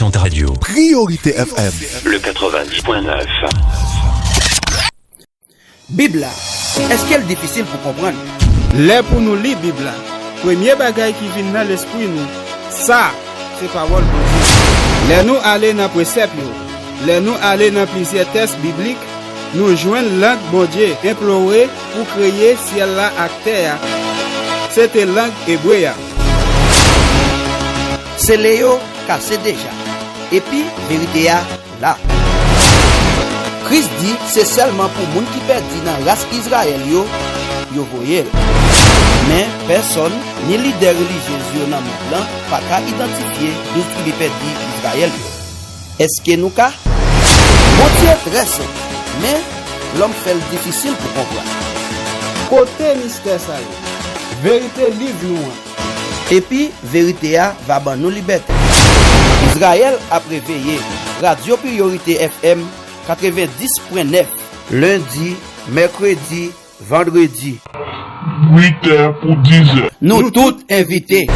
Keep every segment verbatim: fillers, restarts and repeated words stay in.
Station de radio. Priorité F M. Le quatre-vingt-dix point neuf. Bib la, èske l difisil pou konprann? Lè pou nou li Bib la, premye bagay ki vin nan lespri nou, sa se Pawòl Bondye. Lè nou ale nan presèp yo, lè nou ale nan plizyè tèks biblik, nou jwenn lang Bondye enplore pou kreye syèl la ak tè a. Se te lang ebre a. Sele yo kase deja, epi verite a la. Kris di se sèlman pou moun ki pèdi nan ras Izrayèl yo, yo voye l. Men, pèsòn, ni lidè relijyez yo nan mond lan, pa ka idantifye douz tribi pèdi Izrayèl yo. Èske nou ka? Bondye trè senp, men lòm fè l difisil pou konprann. Kote mistè sa yo? Verite liv nou an. Epi, verite a va ban nou libète. Izrayèl ap reveye. Radyo Priorite F M katrevenndis pwen nèf. Lendi, mèkredi, vandredi. Uit è pou diz è. Nou tout envite.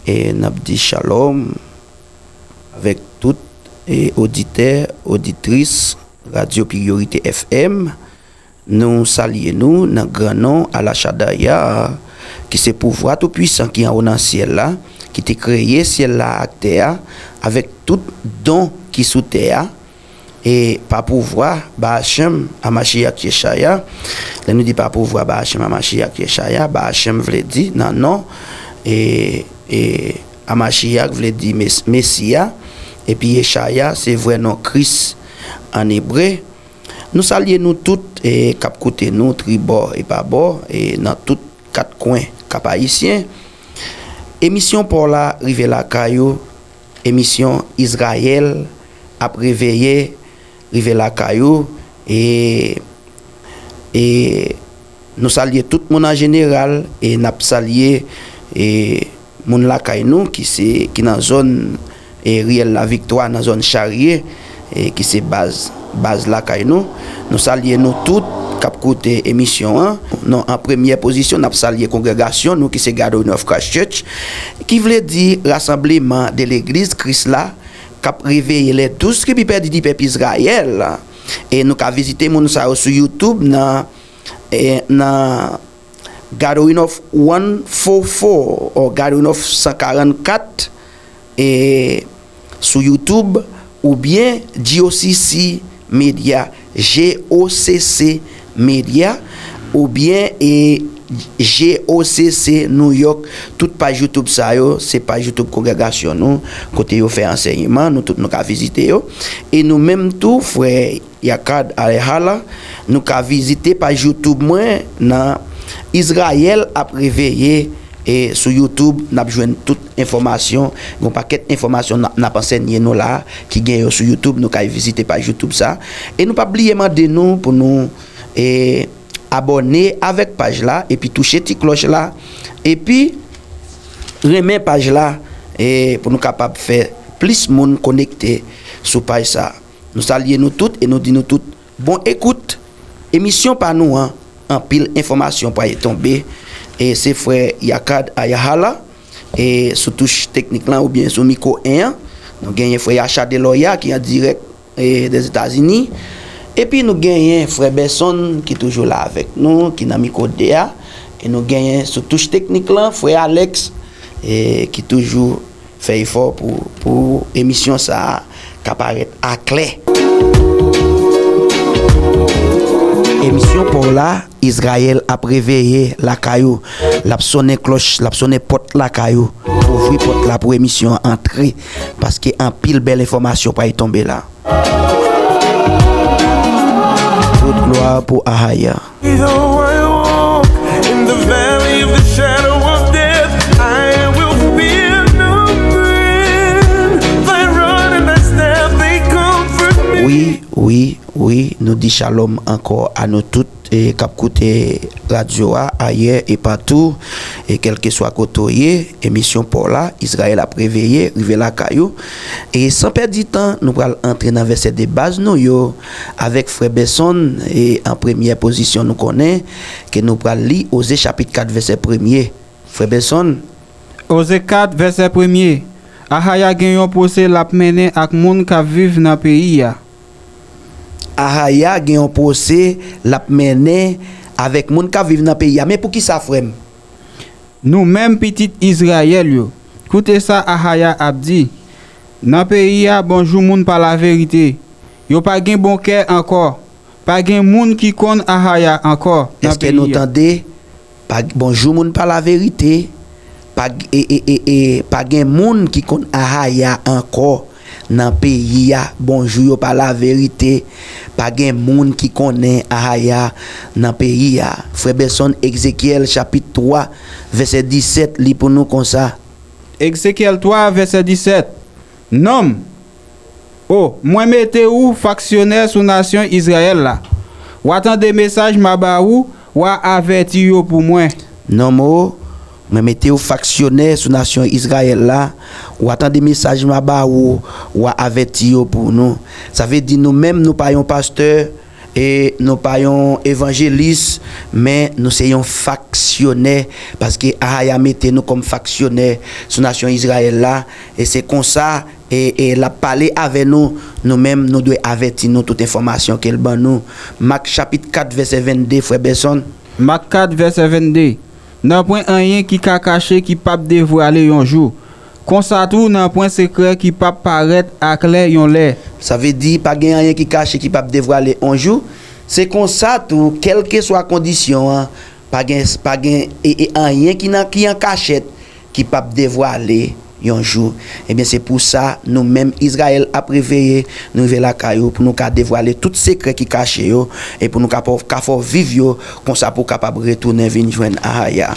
E n ap di shalom avèk tout, e, oditè, oditris Radyo Priorité F M. Nou salye nou nan gran non Alachadaya, ki se pouvwa toupwisan ki anwo nan syèl la, ki te kreye syèl la ak tè a, avèk tout don ki sou tè a, e pa pouvwa Bahashem Hamashiach Yeshaya. Lè nou di pa pouvwa Bahashem Hamashiach Yeshaya, Bahashem vle di nan non, e, e Hamashiach vle di Mes-, Mesi a, epi Yeshaya se vrè non Kris an ebre. Nou salye nou tout, e, k ap koute nou tribò e pabò, e nan tout kat kwen Kap Ayisyen. Emisyon pa w la rive lakay ou, emisyon Izrayèl ap reveye rive lakay ou, e, e nou salye tout moun an jeneral, e n ap salye, e, moun lakay nou ki se, ki nan zòn, e, Riyèl Laviktwa, nan zòn Charye, e, ki se baz, baz lakay nou. Nou salye nou tout k ap koute emisyon an. Non, an premyè pozisyon, n ap salye kongregasyon nou ki se Gathering of Christ Church, ki vle di Rasanbleman de Legliz Kris la, k ap reveye les douze tribus perdues du peuple Israël. E nou ka vizite moun sa yo sou YouTube nan, e, nan Gathering of one four four or Gathering of san karannkat, e, sou YouTube, oubyen G O C C Media, G O C C Media, oubyen, e, G O C C New York. Tout paj YouTube sa yo, se paj YouTube kongregasyon nou, kote yo fè ansèyman, nou tout nou ka vizite yo. E nou menm tou, frè Yakad Alhala, nou ka vizite paj YouTube mwen nan Izrayèl ap reveye, e sou YouTube, n ap jwenn tout enfòmasyon, gen yon pakèt enfòmasyon n ap, n ap ansèye nou la, ki gen yo sou YouTube, nou kay vizite paj YouTube sa. E nou pa bliye mande nou pou nou, e, abòne avèk paj la, epi touche ti klòch la, epi renmen paj la, e pou nou kapab fè plis moun konekte sou paj sa. Nou salye nou tout e nou di nou tout bon ekout. Emisyon pa nou an, anpil enfòmasyon pral tonbe. E se frè Yakad Ayahala, e sou touch teknik lan oubyen sou mikwo en an. Nou genyen frè Yacha Deloya ki an dirèk, e, Dèzetazini. Epi nou genyen frè Bèsonn ki toujou la avèk nou, ki nan mikwo de a. E nou genyen sou touch teknik lan, frè Alex, e, ki toujou fè efò pou, pou emisyon sa a ka parèt aklè. Emisyon pa w la, Izrayèl ap reveye lakay ou. L ap sonnen klòch, l ap sonnen pòt lakay ou. Ouvri pòt la pou emisyon an antre, paske anpil bèl enfòmasyon pral tonbe la. Tout glwa pou Ahaya. Though I walk in the valley of the shadow of death, I will fear no evil. Thy rod and thy staff, they comfort me. Wi, wi, wi, nou Nou di shalom ankò a nou tout e k ap koute radyo a ayè e patou, e kèlkeswa kote w ye. Emisyon pa w la, Izrayèl ap reveye, rive lakay ou. E san pèdi tan, nou pral antre nan vèsè de baz nou yo avèk frè Benson. E an premyè pozisyon, nou konnen ke nou pral li Oze chapit kat vèsè premye. Frè Benson. Oze kat vèsè premye. Ahaya gen yon pwose l ap mennen ak moun k ap viv nan peyi a. Ahaya gen yon pwose l ap mennen avèk moun k ap viv nan peyi a. Men poukisa, frè m? Nou menm pitit Izrayèl yo, koute sa Ahaya ap di, Nan peyi a, bonjou moun pa laverite. Yo pa gen bon kè ankò. Pa gen moun ki konn Ahaya ankò nan peyi a. Èske nou tande? Pa, bonjou moun pa laverite. Pa, e, e, e, e, pa gen moun ki konn Ahaya ankò nan peyi a. Bonjou yo pa laverite. Pa gen moun ki konnen Ahaya nan peyi a. Frè Benson, Ezekyèl chapit twa, vèsè disèt, li pou nou konsa. Ezekyèl twa, vèsè disèt. Nonm, o, mwen mete ou faksyonè sou nasyon Izrayèl la. W a tande mesaj m a ba ou, w a avèti yo pou mwen. Nonm, o, mwen mete ou faksyonè sou nasyon Izrayèl la. W a tande mesaj m a ba ou, w a avèti yo pou nou. Sa vle di nou menm, nou pa yon pastè, e nou pa yon evanjelis, men nou se yon faksyonè, paske Ahaya mete nou kòm faksyonè sou nasyon Izrayèl la, e se konsa, e, e l ap pale avè nou, nou menm, nou dwe avèti nou tout enfòmasyon ke l ban nou. Mak chapit kat, vèsè vennde, frè Benson. Mak kat, vèsè vennde. Nanpwen anyen ki ka kache ki p ap devwale yon jou. Konsa tou, nanpwen sekrè ki p ap parèt aklè yon lè. Sa vle di, pa gen anyen ki kache ki p ap devwale yon jou. Se konsa tou, kèlkeswa kondisyon an, pa gen, pa gen e, e anyen ki nan, ki an kachèt, ki p ap devwale yon jou. Ebyen, se pou sa, nou menm, Izrayèl ap reveye, nou rive lakay ou, pou nou ka devwale tout sekrè ki kache yo, e pou nou ka, ka fè w viv yo, konsa pou w kapab retounen vin jwenn Ahaya.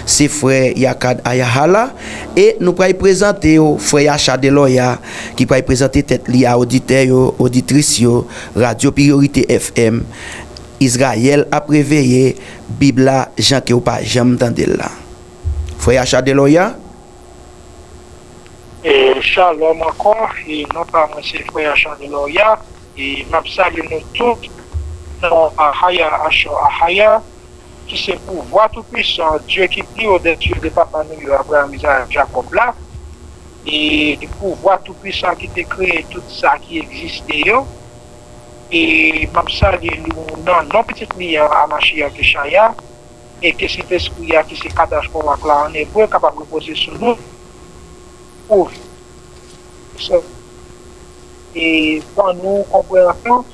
Se frè Yakad Ayahala, e nou pral prezante w frè Yacha Delòya, ki pral prezante tèt li a oditè yo, oditris yo, Radyo Priyorite F M, Izrayèl ap reveye, Bib la jan ke w pa janm tande l la. Frè Yacha Delòya. E shalom ankò, e non pa mwen se frè Yacha Delòya, e m ap salye nou tout nan Ahaya Ashor Ahaya, ki se pouvwa toupwisan, Dye ki pi wo dè dye de papa nou yo, Abraram, Izak, Jakòb la, e pouvwa toupwisan ki te kreye tout sa ki egziste yo. E m ap salye nou nan non pitit li an, Amachiyach Yeshaya, e ke Sentespri a, ki se Kadash Korak la an ebre, kapab repoze sou nou, pou e ban nou konpreyansyon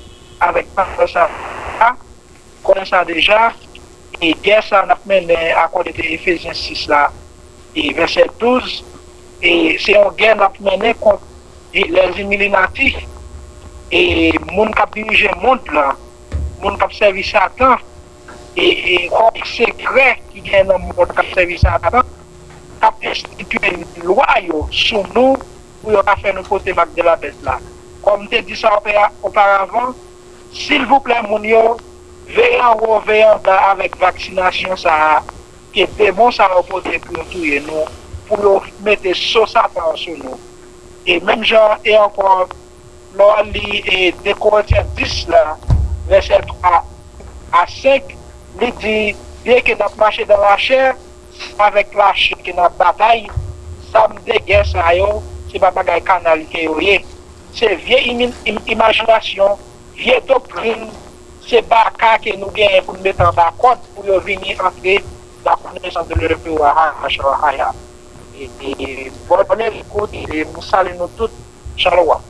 avèk pawòl sa a. Konnen sa deja, e gè sa n ap mennen akòde de Efezyen sis la, e vèsè douz, e se yon gè n ap mennen kont e lèzimilinati, e moun k ap dirije mond lan, moun k ap sèvi Satan, e, e kòd sekrè ki gen nan mond k ap sèvi Satan, k ap enstitiye lwa yo sou nou pou yo ka fè nou pote mak de la bèt la. Kòm m te di sa opera- oparavan, silvouplè moun yo, veye anwo, veye anba avèk vaksinasyon sa a, ke demon sa yo pote pou yo touye nou, pou yo mete so Satan an sou nou. E menm jan, e ankò, lè w al li e de Korentyen dis la, vèsè twa a senk, li di, byenke n ap mache dan lachè, se avèk lachè ke n ap batay, zam de gè sa yo, se pa bagay kanal ke yo ye. Se vye imi- im- imajinasyon, vye doktrin, se baka ke nou genyen pou n mete anba kòd pou yo vini antre nan konesans de le Elohim Ahaya. E, e, bòn, bòn ekout, e m salye nou tout. Shalom.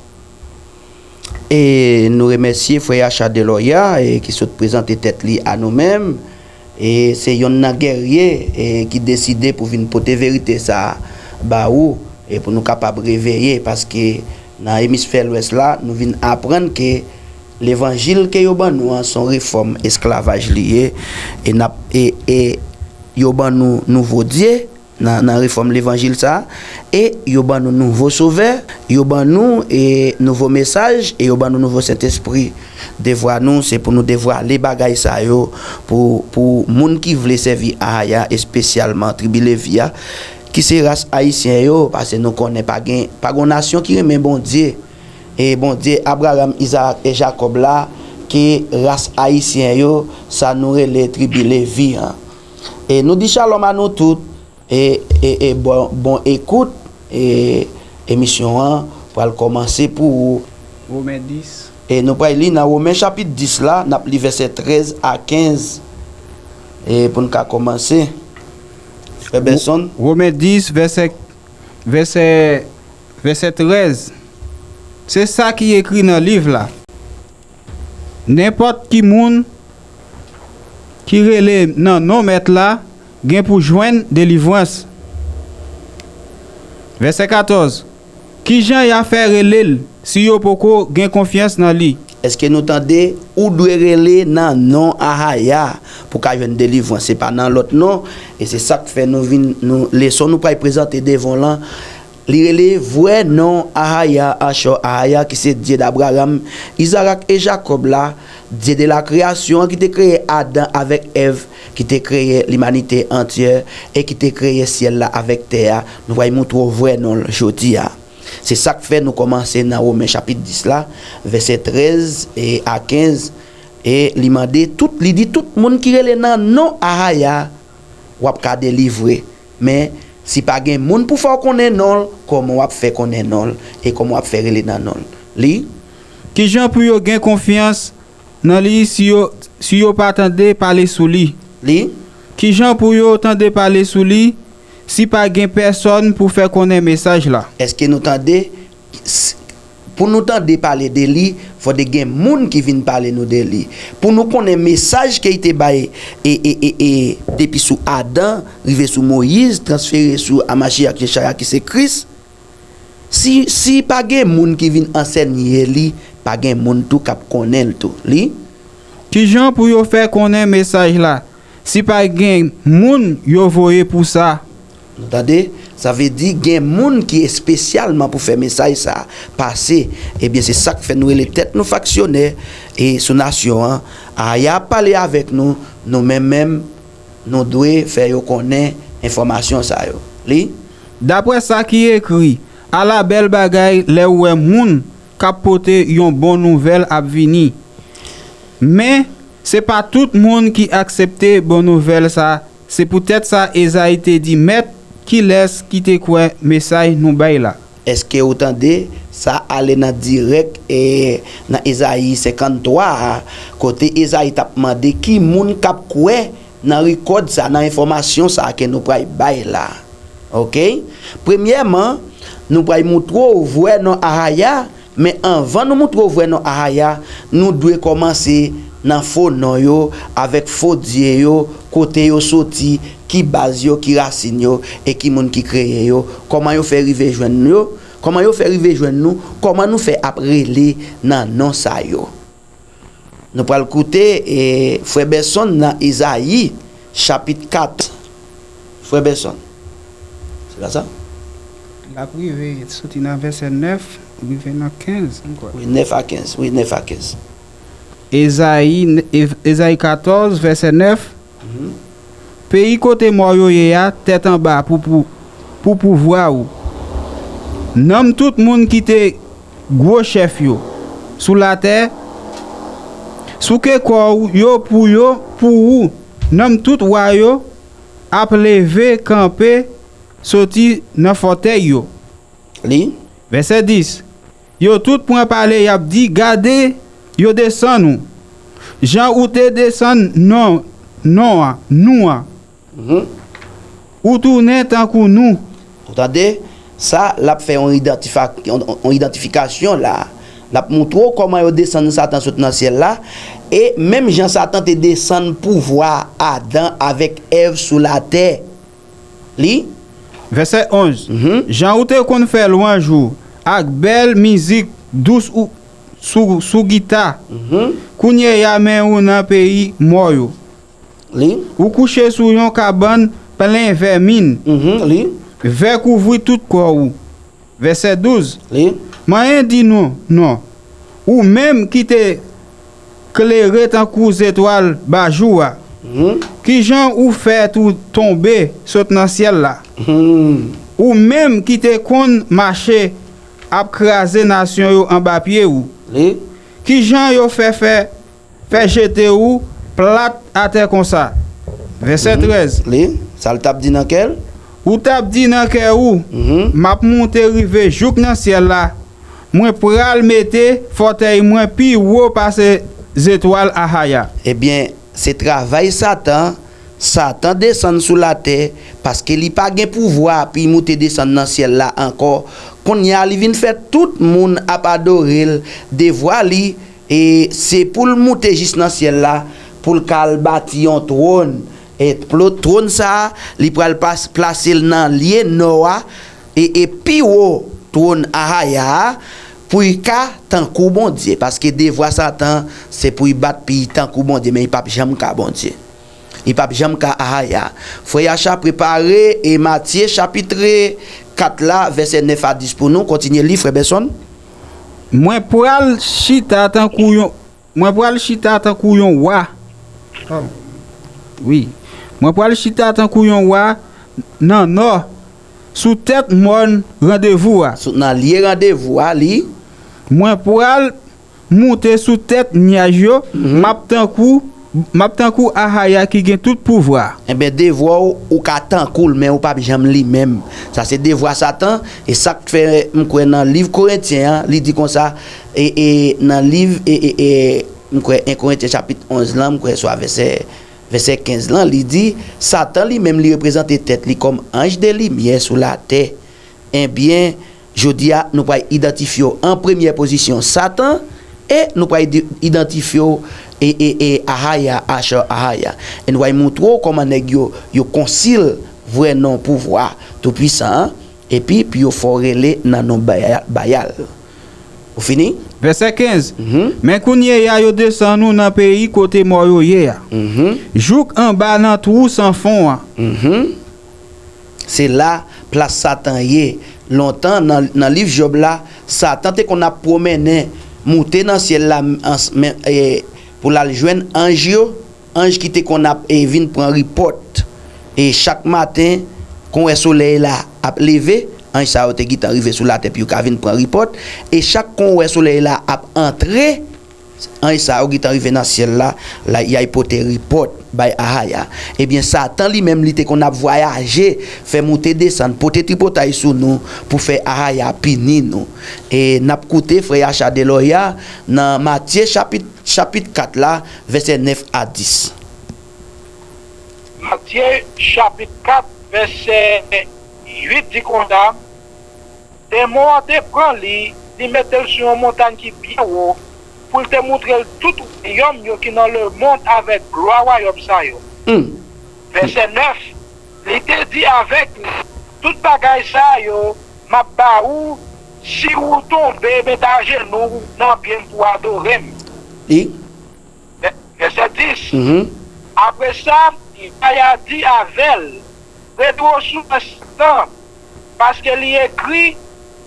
E nou remèsye frè Yacha Delòya, e ki sot prezante tèt li a nou menm. E se yonn nan gèrye, e ki deside pou vin pote verite sa a ba ou, e pou nou kapab reveye, paske nan emisfè lwès la, nou vin aprann ke levanjil ke yo ban nou an, se yon refòm esklavaj li ye, e n ap, e, e yo ban nou nouvo dye, nan, nan refòm levanjil sa a, e yo ban nou nouvo Sovè, yo ban nou e nouvo mesaj, e yo ban nou nouvo Sentespri. Devwa nou, se pou nou devwale bagay sa yo pou, pou moun ki vle sèvi Ahaya, espesyalman tribi Levi a, ki se ras ayisyen yo, paske nou konnen pa gen, pa gen nasyon ki renmen Bondye. E Bondye Abraram, Izarak e Jakòb la, ke ras ayisyen yo, sa nou rele tribi Levi an. E nou di shalom a nou tout, e, e, e bon, bon ekout, e emisyon an pral kòmanse pou ou. Women dis. E nou pral li nan Women chapit dis la, n ap li vèsè trèz a kenz, e pou n ka kòmanse. Frè Benson. Women dis, vèsè, vèsè, vèsè trèz. Se sa ki ekri nan liv la. Nenpòt ki moun ki rele nan non Mèt la gen pou jwenn delivrans. Vèsè katòz. Ki jan y a fè rele l si yo poko gen konfyans nan li? Èske nou tande, ou dwe rele nan non Ahaya pou ka jwenn delivrans, se pa nan lòt non. E se sa k fè nou vin, nou, leson nou pral prezante devan w lan, li rele vrè non Ahaya, Ashor Ahaya, ki se Dye d Abraram, Izarak e Jakòb la, Dye de la kreyasyon an ki te kreye Adan avèk Èv, ki te kreye limanite antyè e ki te kreye syèl la avèk tè a. Nou pral montre w vrè non l jodi a. Se sa k fè nou kòmanse nan Women chapit dis la, vèsè trèz e a kenz, e li mande tout, li di tout moun ki rele nan non Ahaya, w ap ka delivre. Men, si pa gen moun pou fè w konnen non l, kòman w ap fè konnen non l, e kòman w ap fè rele nan non l? Li. Kijan pou yo gen konfyans nan li si yo, si yo pa tande pale sou li? Li. Kijan pou yo tande pale sou li si pa gen pèsòn pou fè konnen mesaj la? Èske nou tande? S-, pou nou tande pale de li, fòde gen moun ki vin pale nou de li. Pou nou konnen mesaj ke li te bay, e, e, e, e, depi sou Adan, rive sou Moyiz, transfere sou Amachiyach Yechaya ki se Kris. Si, si pa gen moun ki vin ansènye li, pa gen moun tou k ap konnen l tou. Li. Kijan pou yo fè konnen mesaj la, si pa gen moun yo voye pou sa? Nou tande? Sa vle di gen moun ki espesyalman pou fè mesaj sa a pase. Ebyen, se sa k fè nou rele tèt nou faksyonè e sou nasyon an. Ahaya ap pale avèk nou, nou menm menm, nou dwe fè yo konnen enfòmasyon sa yo. Li. Daprè sa ki ekri, ala bèl bagay lè w wè moun k ap pote yon bon nouvèl ap vini. Men, se pa tout moun ki aksepte bon nouvèl sa. Se poutèt sa Ezayi te di, Mèt, kilès ki te kwè mesaj nou bay la? Èske ou tande? Sa ale nan dirèk, e, nan Ezayi senkanntwa a, kote Ezayi t ap mande ki moun k ap kwè nan rekòd sa, nan enfòmasyon sa ke nou pral bay la. Oke? Premyèman, nou pral montre w vrè non Ahaya, men anvan nou montre w vrè non Ahaya, nou dwe kòmanse nan fo non yo, avèk fo dye yo, kote yo soti, ki baz yo, ki rasin yo, e ki moun ki kreye yo, kòman yo fè rive jwenn yo, kòman yo fè rive jwenn nou, kòman nou fè ap rele nan non sa yo. Nou pral koute, e, frè Bèsonn nan Ezayi, chapit kat. Frè Bèsonn. Se pa sa? L ap rive soti nan vèsè nèf, rive nan kenz, m kwè. Wi, nèf a kenz. Wi, nèf a kenz. Ezayi, Ev-, Ezayi katòz, vèsè nèf. Mhm. Peyi kote mò yo ye a, tèt anba pou, pou, pou pouvwa ou. Nanm tout moun ki te gwo chèf yo sou latè, souke kò yo pou yo, pou ou. Nanm tout wa yo ap leve kanpe soti nan fòtèy yo. Li. Vèsè dis. Yo tout pran pale, y ap di, Gade, yo desann ou. Jan ou te desann non, non an, nou an. Mhm. Ou tounen tankou nou. Ou tande? Sa, l ap fè yon idantifa-, yon, yon idantifikasyon la. L ap montre w kòman yo desann Satan sot nan syèl la. E menm jan Satan te desann pouvwa Adan avèk Èv sou latè. Li. Vèsè onz. Mhm. Jan ou te konn fè lwanj ou ak bèl mizik dous ou sou, sou gita. Mhm. Kounye a men ou nan peyi mò yo. Li. Ou kouche sou yon kabann plen vèmin. Mhm, li. Vè kouvri tout kò ou. Vèsè douz. Li. Manyen di nou, non. Ou menm ki te klere tankou zetwal ba jou a. Mhm. Kijan ou fè tou tonbe sot nan syèl la? Mhm. Ou menm ki te konn mache ap kraze nasyon yo anba pye ou. Li. Kijan yo fè fè fè jete ou plat atè konsa. Vèsè trèz. Li, sa l t ap di nan kè l? Ou t ap di nan kè ou, m ap moute rive jouk nan syèl la. Mwen pral mete fòtèy mwen pi wo pase zetwal Ahaya. Ebyen, se travay Satan. Satan desann sou latè paske li pa gen pouvwa pou l moute desann nan syèl la ankò. Kounye a, li vin fè tout moun ap adore l. Devwa li, e se pou l moute jis nan syèl la, pou l ka al bati yon twòn. E plo-, twòn sa a, li pral pas-, plase l nan lye nò a, e, e pi wo twòn Ahaya a, pou l ka tankou Bondye. Paske devwa Satan, se pou l bat pou l tankou Bondye, men li p ap janm ka Bondye. Li p ap janm ka Ahaya. Frè Yacha, prepare e Matye chapit kat la, vèsè nèf a dis pou nou. Kontinye li, frè Benson. Mwen pral chita tankou yon, mwen pral chita tankou yon wa. Wi. Mwen pral chita tankou yon wa nan nò, sou tèt mòn randevou a. Sou, nan lye randevou a, li. Mwen pral moute sou tèt nyaj yo, m ap tankou, m ap tankou Ahaya ki gen tout pouvwa. Enben, devwa w, ou ka tankou l, men ou p ap janm li menm. Sa se devwa Satan, e sa k fè, m kwè, nan liv Korentyen an, li di konsa, e, e nan liv, e, e, e, m kwè, en Korentyen chapit onz lan, m kwè, swa vèsè, vèsè kenz lan, li di, Satan li menm, li reprezante tèt li kòm anj de limyè sou latè. Ebyen, jodi a, nou pral idantifye w an premyè pozisyon Satan, e nou pral ide-, idantifye w e, e, e Ahaya, Ashar Ahaya. E nou pral montre w kòman nèg yo, yo konsil vrè non pouvwa toupwisan an, epi pou yo fè w rele nan non Baya-, Bayal. Ou fini? Vèsè kenz. Mhm. Men kounye a yo desann ou nan peyi kote mò yo ye a. Mhm. Jouk anba nan twou san fon an. Mhm. Se la plas Satan ye. Lontan, nan, nan liv Jòb la, Satan te konn ap pwomennen, moute nan syèl la, ans-, men, e, pou l al jwenn anj yo, anj ki te konn ap, e, vin pran ripòt. E chak maten, kon w wè solèy la ap leve, anj sa yo te gentan rive sou latè pou yo ka vin pran ripòt. E chak kon w wè solèy la ap antre, anj sa yo gentan rive nan syèl la, la, y al pote ripòt bay Ahaya. Ebyen, Satan li menm, li te konn ap vwayaje, fè moute desann, pote tripotay sou nou pou fè Ahaya pini nou. E n ap koute frè Yacha Delòya nan Matye chapit, chapit kat la, vèsè nèf a dis. Matye chapit kat, vèsè uit di konsa, Demon an te pran li, li mete l sou yon montay ki byen wo, pou l te moutre l tout wayòm yo ki nan lemonn avèk glwa wayòm sa yo. Hmm. Vèsè nèf, li te di avèk li, Tout bagay sa yo, m ap ba ou, si ou tonbe, met ajenou w nan pye m pou w adore m. Li. Vè-, vèsè dis. Mhm. Apre sa, Yaya di avè l, Retire w sou mwen, Satan, paske li ekri,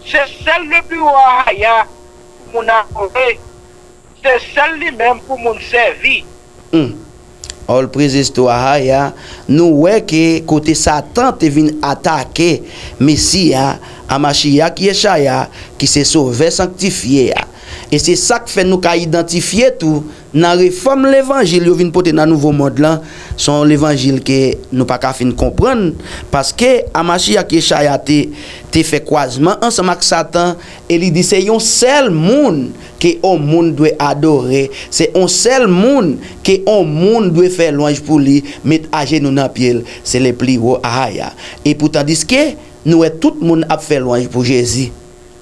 Se sèl le pi wo Ahaya pou moun adore, se sèl li menm pou moun sèvi. Hmm. All praises to Ahaya. Nou wè ke kote Satan te vin atake Mesi a, Amachiyach Yechaya, ki se Sovè sanktifye a. E se sa k fè nou ka idantifye tou nan refòm levanjil yo vin pote nan Nouvo Mond lan, se yon levanjil ke nou pa ka fin konprann, paske Amachiyach Yechaya te, te fè kwazman ansanm ak Satan, e li di se yon sèl moun ke yon moun dwe adore, se yon sèl moun ke yon moun dwe fè lwanj pou li, met ajenou nan pye l, se le pli wo Ahaya. E pou tandiske nou wè tout moun ap fè lwanj pou Jezi.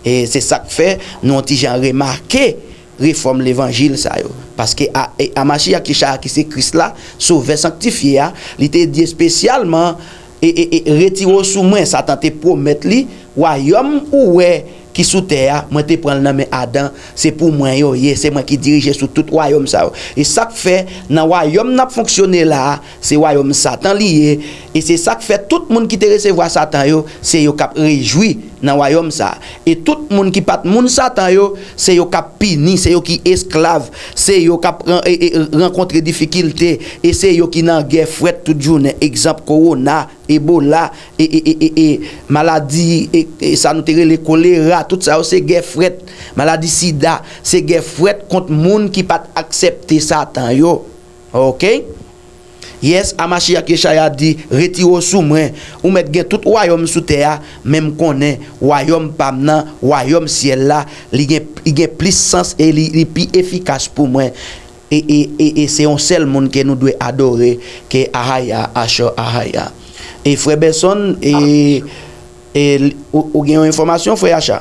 E se sa k fè nou yon ti jan remake refòm levanjil sa yo. Paske a, e, Amachiyach Yechaya ki se Kris la, Sovè sanktifye a, li te di espesyalman, e, e, e, Retire w sou mwen, Satan te pwomèt li, wayòm ou wè ki sou tè a, mwen te pran l nan men Adan, se pou mwen yo ye, se mwen ki dirije sou tout wayòm sa yo. E sa k fè, nan wayòm n ap fonksyone la a, se wayòm Satan li ye, e se sa k fè tout moun ki te resevwa Satan yo, se yo k ap rejwi nan wayòm sa a. E tout moun ki pa t moun Satan yo, se yo k ap pini, se yo ki esklav, se yo k ap ran- e- e- rankontre difikilte, e se yo ki nan gè frèt tout jounen. Egzanp, kowona, Ebola, e, e, e, e, e, maladi, e, e, sa nou te rele kolera, tout sa yo se gè frèt. Maladi sida, se gè frèt kont moun ki pa t aksepte Satan yo. Oke? Yes, a Mashiach Yeshaya di, retire w sou mwen. Ou mèt gen tout wayòm sou tè a, men m konnen wayòm pa m nan, wayòm syèl la, li gen, li gen plis sans e li, li pi efikas pou mwen. E, e, e, e se yon sèl moun ke nou dwe adore, ke Ahaya, Ashur Ahaya. E frè Benson, e, e, ou, ou gen yon enfòmasyon, frè Acha?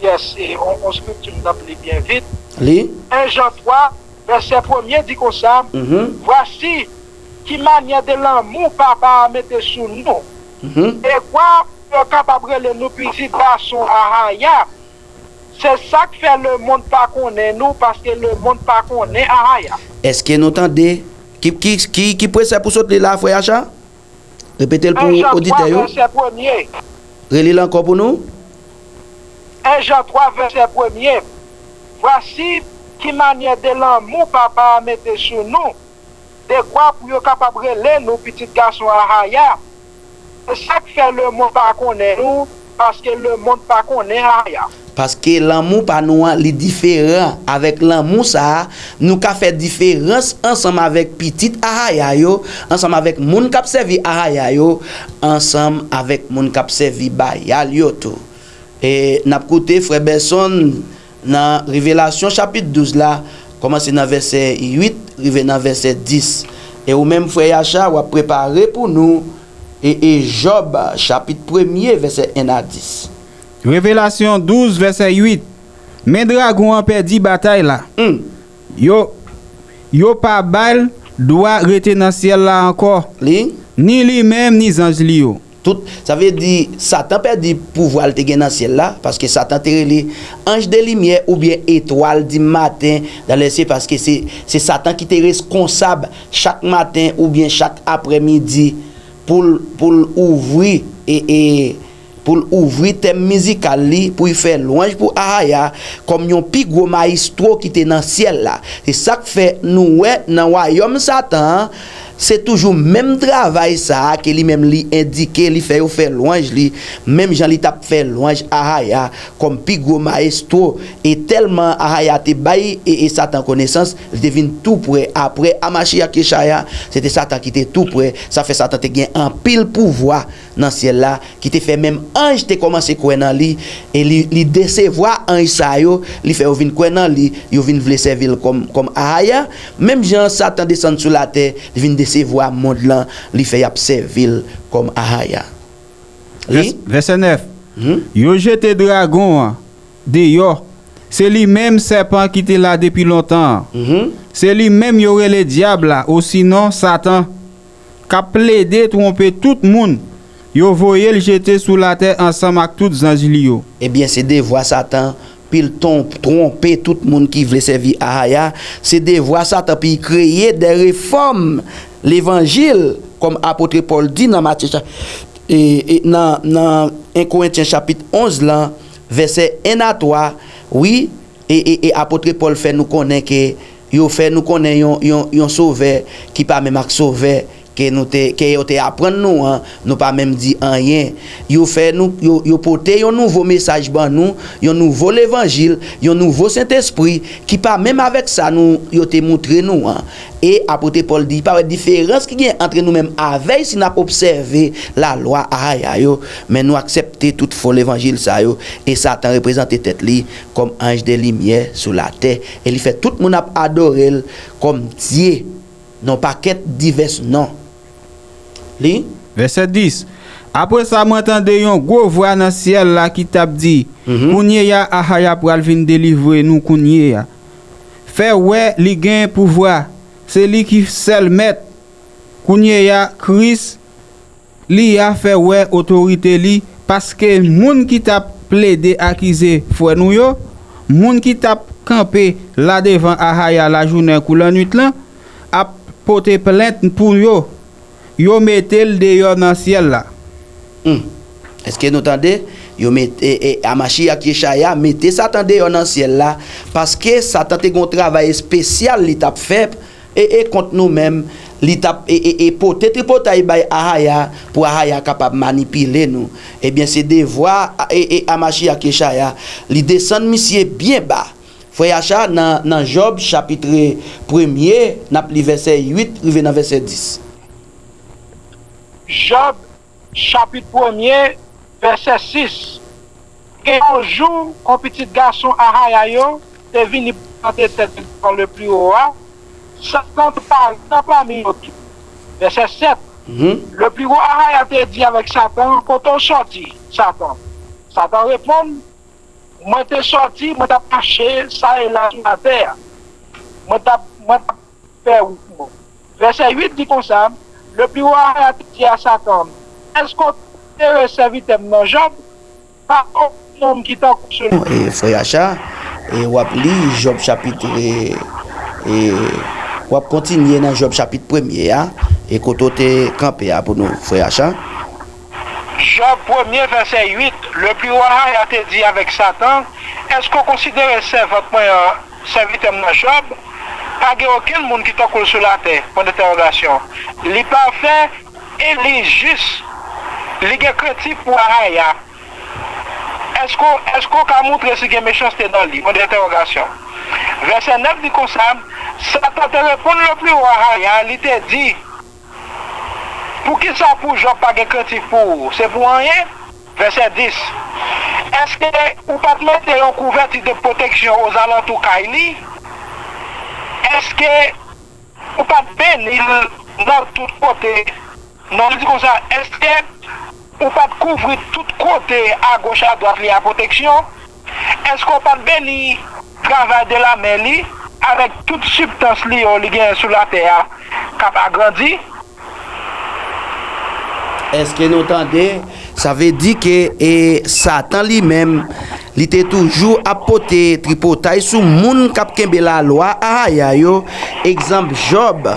Yes, e yon, yon skripti m t ap li byen vit. Li? En Jan twa, vèsè premye di konsa, Mhm. Voici qui manière de l'amour Papa a mete sou nou. Mhm. E kwa yo kapab rele nou pitit gason Ahaya. Se sa k fè lemonn pa konnen nou, paske lemonn pa konnen Ahaya. Èske nou tande? Ki, ki, ki, ki presèp ou sot li la, frè Acha? Repete l En Jan pou oditè twa, yo. Vèsè premye. Reli l ankò pou nou. En Jan twa, vèsè premye. Voici qui manière de l'amour Papa a mete sou nou, dekwa pou yo kapab rele nou pitit gason Ahaya. Se sa k fè lemonn pa konnen nou, paske lemonn pa konnen Ahaya. Paske lanmou pa nou an, li diferan avèk lanmou sa a. Nou ka fè diferans ansanm avèk pitit Ahaya yo, ansanm avèk moun k ap sèvi Ahaya yo, ansanm avèk moun k ap sèvi Bayal yo tou. E n ap koute frè Benson nan Revelasyon chapit douz la, kòmanse nan vèsè uit rive nan vèsè dis. E ou menm, frè Yacha, w ap prepare pou nou e, e Jòb, chapit premye, vèsè en a dis. Revelasyon douz, vèsè uit. Men dragon an pèdi batay la. Hmm. Yo, yo pa ba l dwa rete nan syèl la ankò, Li? ni li menm, ni zanj li yo. Tout, sa vle di, Satan pèdi pouvwa l te gen nan syèl la, paske Satan te rele anj de limyè oubyen etwal di maten dan lèsyèl, paske se, se Satan ki te reskonsab chak maten oubyen chak aprèmidi pou l, pou l ouvri, e, e, pou l ouvri tèm mizikal li, pou l fè lwanj pou Ahaya, kòm yon pi gwo mayestwo ki te nan syèl la. Se sa k fè nou wè nan wayòm Satan an, se toujou menm travay sa a ke li menm li endike, li fè yo fè lwanj li, menm jan li t ap fè lwanj Ahaya kòm pi gwo mayestwo. E tèlman Ahaya te bay e, e Satan konesans, li te vin tou prè. Apre Amashiach Yeshaya, se te Satan ki te tou prè. Sa fè Satan te gen anpil pouvwa nan syèl la, ki te fè menm anj te kòmanse kwè nan li, e li, li desevwa anj sa yo, li fè yo vin kwè nan li, yo vin vle sèvi l kòm, kòm Ahaya, menm jan Satan desann sou latè, li vin desevwa mond lan, li fè y ap sèvi l kòm Ahaya. Li? Vès- Vèsè nèf. Mhm. Yo jete dragon an deyò. Se li menm sèpan ki te la depi lontan an. Mhm. Se li menm yo rele dyab la, osinon Satan, k ap plede twonpe tout moun. Yo voye l jete sou latè ansanm ak tout zanj li yo. Ebyen, se devwa Satan, pou l ton- twonpe tout moun ki vle sèvi Ahaya. Se devwa Satan pou l kreye de refòm levanjil, kòm apot Pòl di nan Matye cha- e, e, nan, nan en Korentyen chapit onz lan, vèsè en a twa, wi, e, e, e apot Pòl fè nou konnen ke yo fè nou konnen yon, yon, yon sovè ki pa menm ak sovè ke nou te, ke yo te aprann nou an, nou pa menm di anyen. Yo fè nou, yo, yo pote yon nouvo mesaj ban nou, yon nouvo levanjil, yon nouvo Sentespri ki pa menm avèk sa nou, yo te moutre nou an. E apot Pòl di, pa wè diferans ki gen ant nou menm avè l si n ap obsève lalwa Ahaya yo, men nou aksepte tout fo levanjil sa yo, e Satan reprezante tèt li kòm anj de limyè sou latè, e li fè tout moun ap adore l kòm dye, nan pakèt divès non. Li? Vèsè dis. Apre sa, mwen tande yon gwo vwa nan syèl la ki t ap di, Mhm. Kounyeya Ahaya pral vin delivre nou kounyeya. Fè wè li gen pouvwa, se li ki sèl mèt. Kounyeya Kris li a fè wè otorite li, paske moun ki t ap plede akize frè nou yo, moun ki t ap kanpe la devan Ahaya lajounen kou lannwit lan, ap pote plent pou yo, yo mete l deyò nan syèl la. Hmm. Èske nou tande? Yo mete e, e, Amachiyach Yechaya mete Satan deyò nan syèl la, paske Satan te gen yon travay espesyal li t ap fè e, e kont nou menm, li t ap e, e, e pote tripotay bay Ahaya pou Ahaya kapab manipile nou. Ebyen, se devwa e, e, Amachiyach Yechaya, li desann misye byen ba. Frè Yacha, nan, nan Jòb chapit premye, n ap li vèsè uit rive nan vèsè dis. Jòb chapit premye, vèsè sis. Gen yon jou, kon pitit gason Ahaya yo te vini prezante tèt yo devan Lepliwoa, Satan te parèt nan pami yo tou. Vèsè sèt. Lepliwoa Ahaya te di avèk Satan, Kote w sòti, Satan? Satan reponn, Mwen te sòti, mwen t ap mache sa e la sou latè a. Mwen t ap, mwen t ap fè wout mwen. Vèsè uit di konsa, Lepliwoa Ahaya te di a Satan, Èske w te konsidere sèvitè m nan Jòb? Pa gen okenn nonm ki tankou sila. E, frè Yacha, e, w ap li Jòb chapit, e, e, w ap kontinye nan Jòb chapit premye a, e kote w te kanpe a pou nou, frè Yacha. Jòb premye, vèsè uit, Lepliwoa Ahaya te di avèk Satan, Èske w konsidere sèvant mwen an, sèvitè m nan Jòb? Pa gen okenn moun ki tankou l sou latè. Pwen dentèwogasyon. Li pafè e li jis. Li gen krentif pou Ahaya. Èske, èske w ka montre si gen mechanste nan li? Pwen dentèwogasyon. Vèsè nèf di konsa, Satan te reponn Lepliwoa Ahaya, li te di, Poukisa pou Jòb pa gen krentif pou ou? Se pou anyen? Vèsè dis. Èske ou pa t mete yon kouvèti de pwoteksyon ozalantou kay li? Èske ou pa t beni l nan tout kote? Non, li di konsa, èske ou pa t kouvri tout kote agoch adwat li a pwoteksyon? Èske w pa t beni travay de lamen li avèk tout sibstans li yo li genyen sou latè a k ap agrandi? Èske nou tande? Sa vle di ke e, Satan li menm, li te toujou ap pote tripotay sou moun k ap kenbe lalwa Ahaya yo, egzanp Jòb.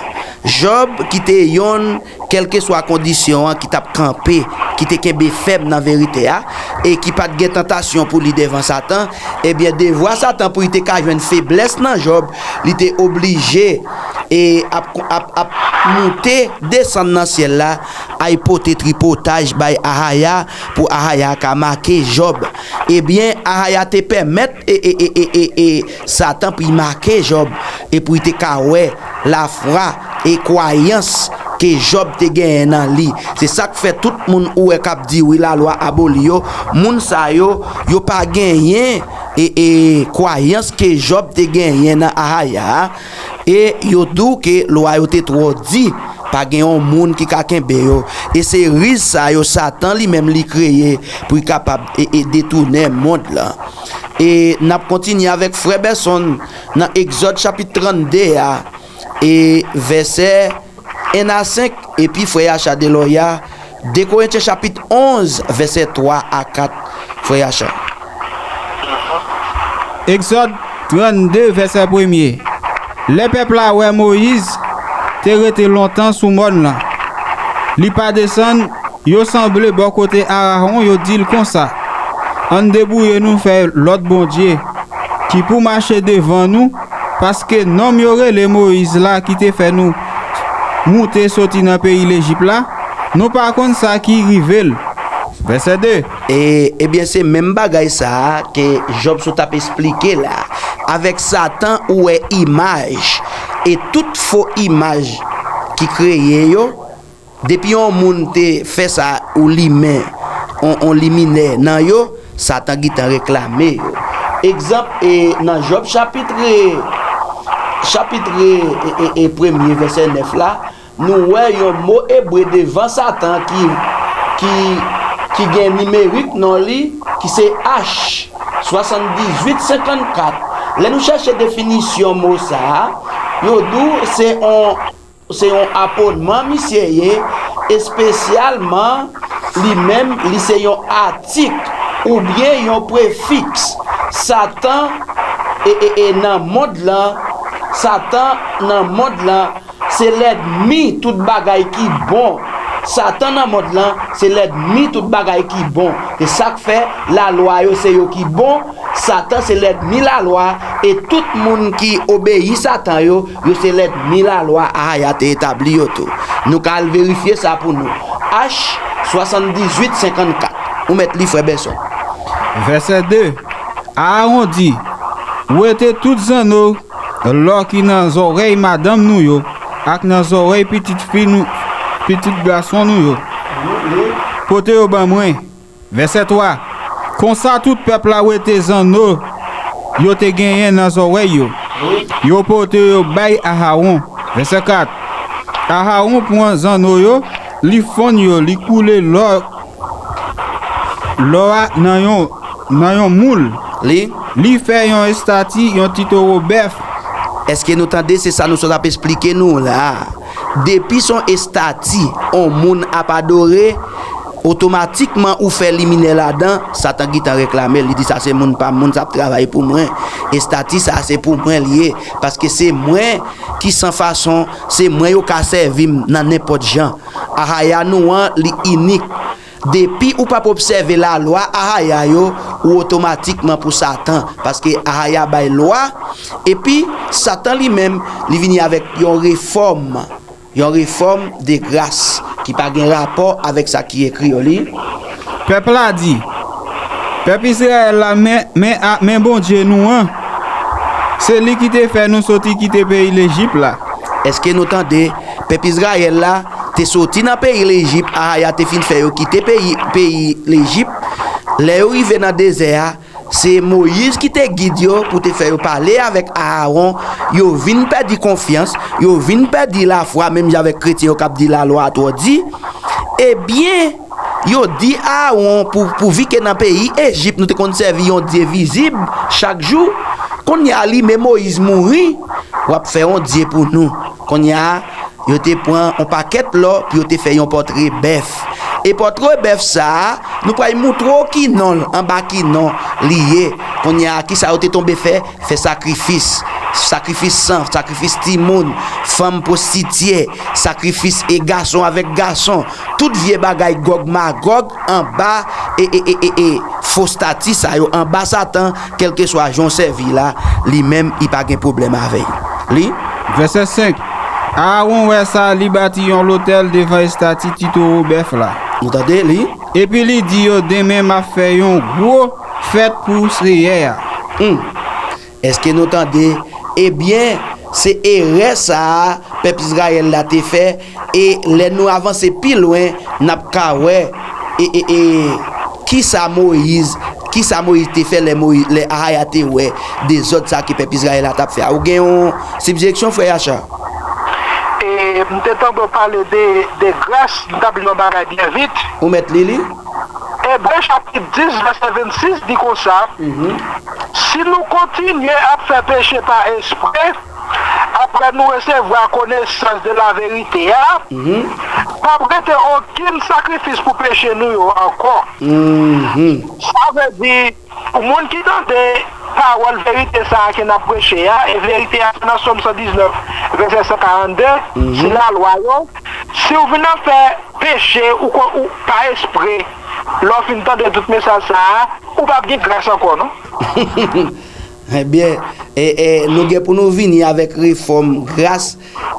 Jòb ki te yonn kèlkeswa kondisyon an, ki t ap kanpe, ki te kenbe fèm nan verite a, e ki pa t gen tantasyon pou li devan Satan, ebyen, devwa Satan pou li te ka jwenn feblès nan Jòb, li te oblije e ap, ap, ap moute desann nan syèl la, al pote tripotaj bay Ahaya, pou Ahaya ka make Jòb. Ebyen, Ahaya te pèmèt e, e, e, e, e, e Satan pou l make Jòb, e pou l te ka wè lafwa e kwayans ke Jòb te genyen nan li. Se sa k fè tout moun ou wè k ap di wi lalwa aboli yo, moun sa yo, yo pa genyen e, e kwayans ke Jòb te genyen nan Ahaya a, e yo di w ke lwa yo te twò di, pa gen yon moun ki ka kenbe yo. E se riz sa yo Satan li menm li kreye pou l kapab e, e detounen mond lan. E n ap kontinye avèk frè Bèsonn nan Egzòd chapit trannde a, e vèsè en a senk, epi frè Yacha Delòya, de Korentyen chapit onz, vèsè twa a kat, frè Yacha. Egzòd trannde, vèsè premye. Lè pèp la wè Moyiz te rete lontan sou mòn lan, li pa desann, yo sanble bò kote Arawon, yo di l konsa, Ann debouye nou fè lòt bondye ki pou mache devan nou, paske nonm yo rele Moyiz la ki te fè nou moute soti nan peyi Lejip la, nou pa konn sa ki rive l. Vèsè de. E, ebyen, se menm bagay sa a ke Jòb sot ap esplike la. Avèk Satan, ou wè imaj, e tout fo imaj ki kreye yo, depi yon moun te fè sa ou limen, on, on liminè nan yo, Satan gentan reklame yo. Egzanp, e, nan Jòb chapit, chapit, e, e, e, premye, vèsè nèf la, nou wè yon mo ebre devan Satan ki, ki, ki gen nimerik non li, ki se H swasanndizuit senkannkat. Lè nou chèche definisyon mo sa a, yo di w se on, se yon apodman misye ye, espesyalman li menm, li se yon atik oubyen yon prefiks. Satan e, e, e nan mond lan, Satan nan mond lan, se lènmi tout bagay ki bon. Satan nan mond lan, se lènmi tout bagay ki bon. Se sa k fè lalwa yo se yo ki bon, Satan se lènmi lalwa, e tout moun ki obeyi Satan yo, yo se lènmi lalwa Ahaya te etabli yo tou. Nou ka al verifye sa pou nou. H swasanndizuit senkannkat. Ou mèt li, frè Bèson. Vèsè de. Aawon di, wete tout zanno lò ki nan zòrèy madanm nou yo ak nan zòrèy pitit fi nou, pitit gason nou yo. Pote yo ban mwen. Vèsè twa. Konsa tout pèp la wete zanno yo te genyen nan zòrèy yo. Yo pote yo bay Aawon. Vèsè kat. Aawon pran zanno yo, li fonn yo, li koule lò, lò a nan yon, nan yon moul. Li? Li fè yon estati, yon ti towo bèf. Èske nou tande? Se sa nou sot ap esplike nou la. Depi se yon estati yon moun ap adore, otomatikman ou fè li minè ladan, Satan gentan reklame l, li di, "Sa se moun pa m, moun sa ap travay pou mwen. Estati sa se pou mwen li ye, paske se mwen ki san fason, se mwen yo ka sèvi m nan nenpòt jan." Ahaya nou an, li inik. Depi ou p ap obsève lalwa Ahaya yo, ou otomatikman pou Satan, paske Ahaya bay lwa, epi Satan li menm, li vini avèk yon refòm, yon refòm de gras ki pa gen rapò avèk sa ki ekri yo. Li. Pèp la di, pèp Izrayèl la, men, men, a, men Bondye nou an, se li ki te fè nou soti kite peyi Lejip la. Èske nou tande? Pèp Izrayèl la te soti nan peyi Lejip, Ahaya te fin fè yo kite peyi, peyi Lejip. Lè yo rive nan dezè a, se Moyiz ki te gid yo pou te fè yo pale avèk Aawon. Yo vin pèdi konfyans, yo vin pèdi lafwa, menm jan avèk kretyen yo k ap di lalwa a twò di. Ebyen, yo di Aawon, pou, pouvi ke nan peyi Ejip nou te konn sèvi yon Dye vizib chak jou, kounye a li men Moyiz mouri, w ap fè yon Dye pou nou. Kounye a, yo te pran yon pakèt lò pou yo te fè yon pòtre bèf. E pòtre bèf sa a, nou pral moutre w ki non l, anba ki non li ye. Kounye a, kisa yo te tonbe fè? Fè sakrifis. Sakrifis san, sakrifis timoun, fanm pwostitye, sakrifis e gason avèk gason. Tout vye bagay Gòg Magòg anba e, e, e, e, e, fo stati sa yo, anba Satan, kèlkeswa jan w sèvi la, li menm, li pa gen pwoblèm avè l. Li. Vèsè senk. Aawon wè sa, li bati yon lotèl devan estati ti towo bèf la. Nou tande, li. Epi li di yo, "Demen m ap fè yon gwo fèt pou Seyè a." Hmm. Èske nou tande? Ebyen, se erè sa a pèp Izrayèl la te fè, e lè nou avanse pi lwen, n ap ka wè, e, e, e, kisa Moyiz, kisa Moyiz te fè lè Moyiz, lè Ahaya te wè dezòd sa ke pèp Izrayèl la t ap fè a. Ou gen yon sibjeksyon, frè Yacha? E, m te tande w pale de, de gras, m t ap li yon bagay byen vit. Ou mèt li, li? Ebre chapit dis, vèsè vennsis di konsa, mhm, si nou kontinye ap fè peche pa espre, apre nou resevwa konesans de laverite a, mhm, p ap rete okenn sakrifis pou peche nou yo ankò. Mhm. Sa vle di, pou moun ki tande pawòl verite sa a ke n ap preche a, e verite a se nan Sòm san diznèf, vèsè san karannde, mhm, se lalwa yo. Si w vin ap fè peche ou, ou pa espre, lè w fin tande tout mesaj sa a, ou p ap gen gras ankò, non. Ebyen, e, e, nou gen pou nou vini avèk refòm gras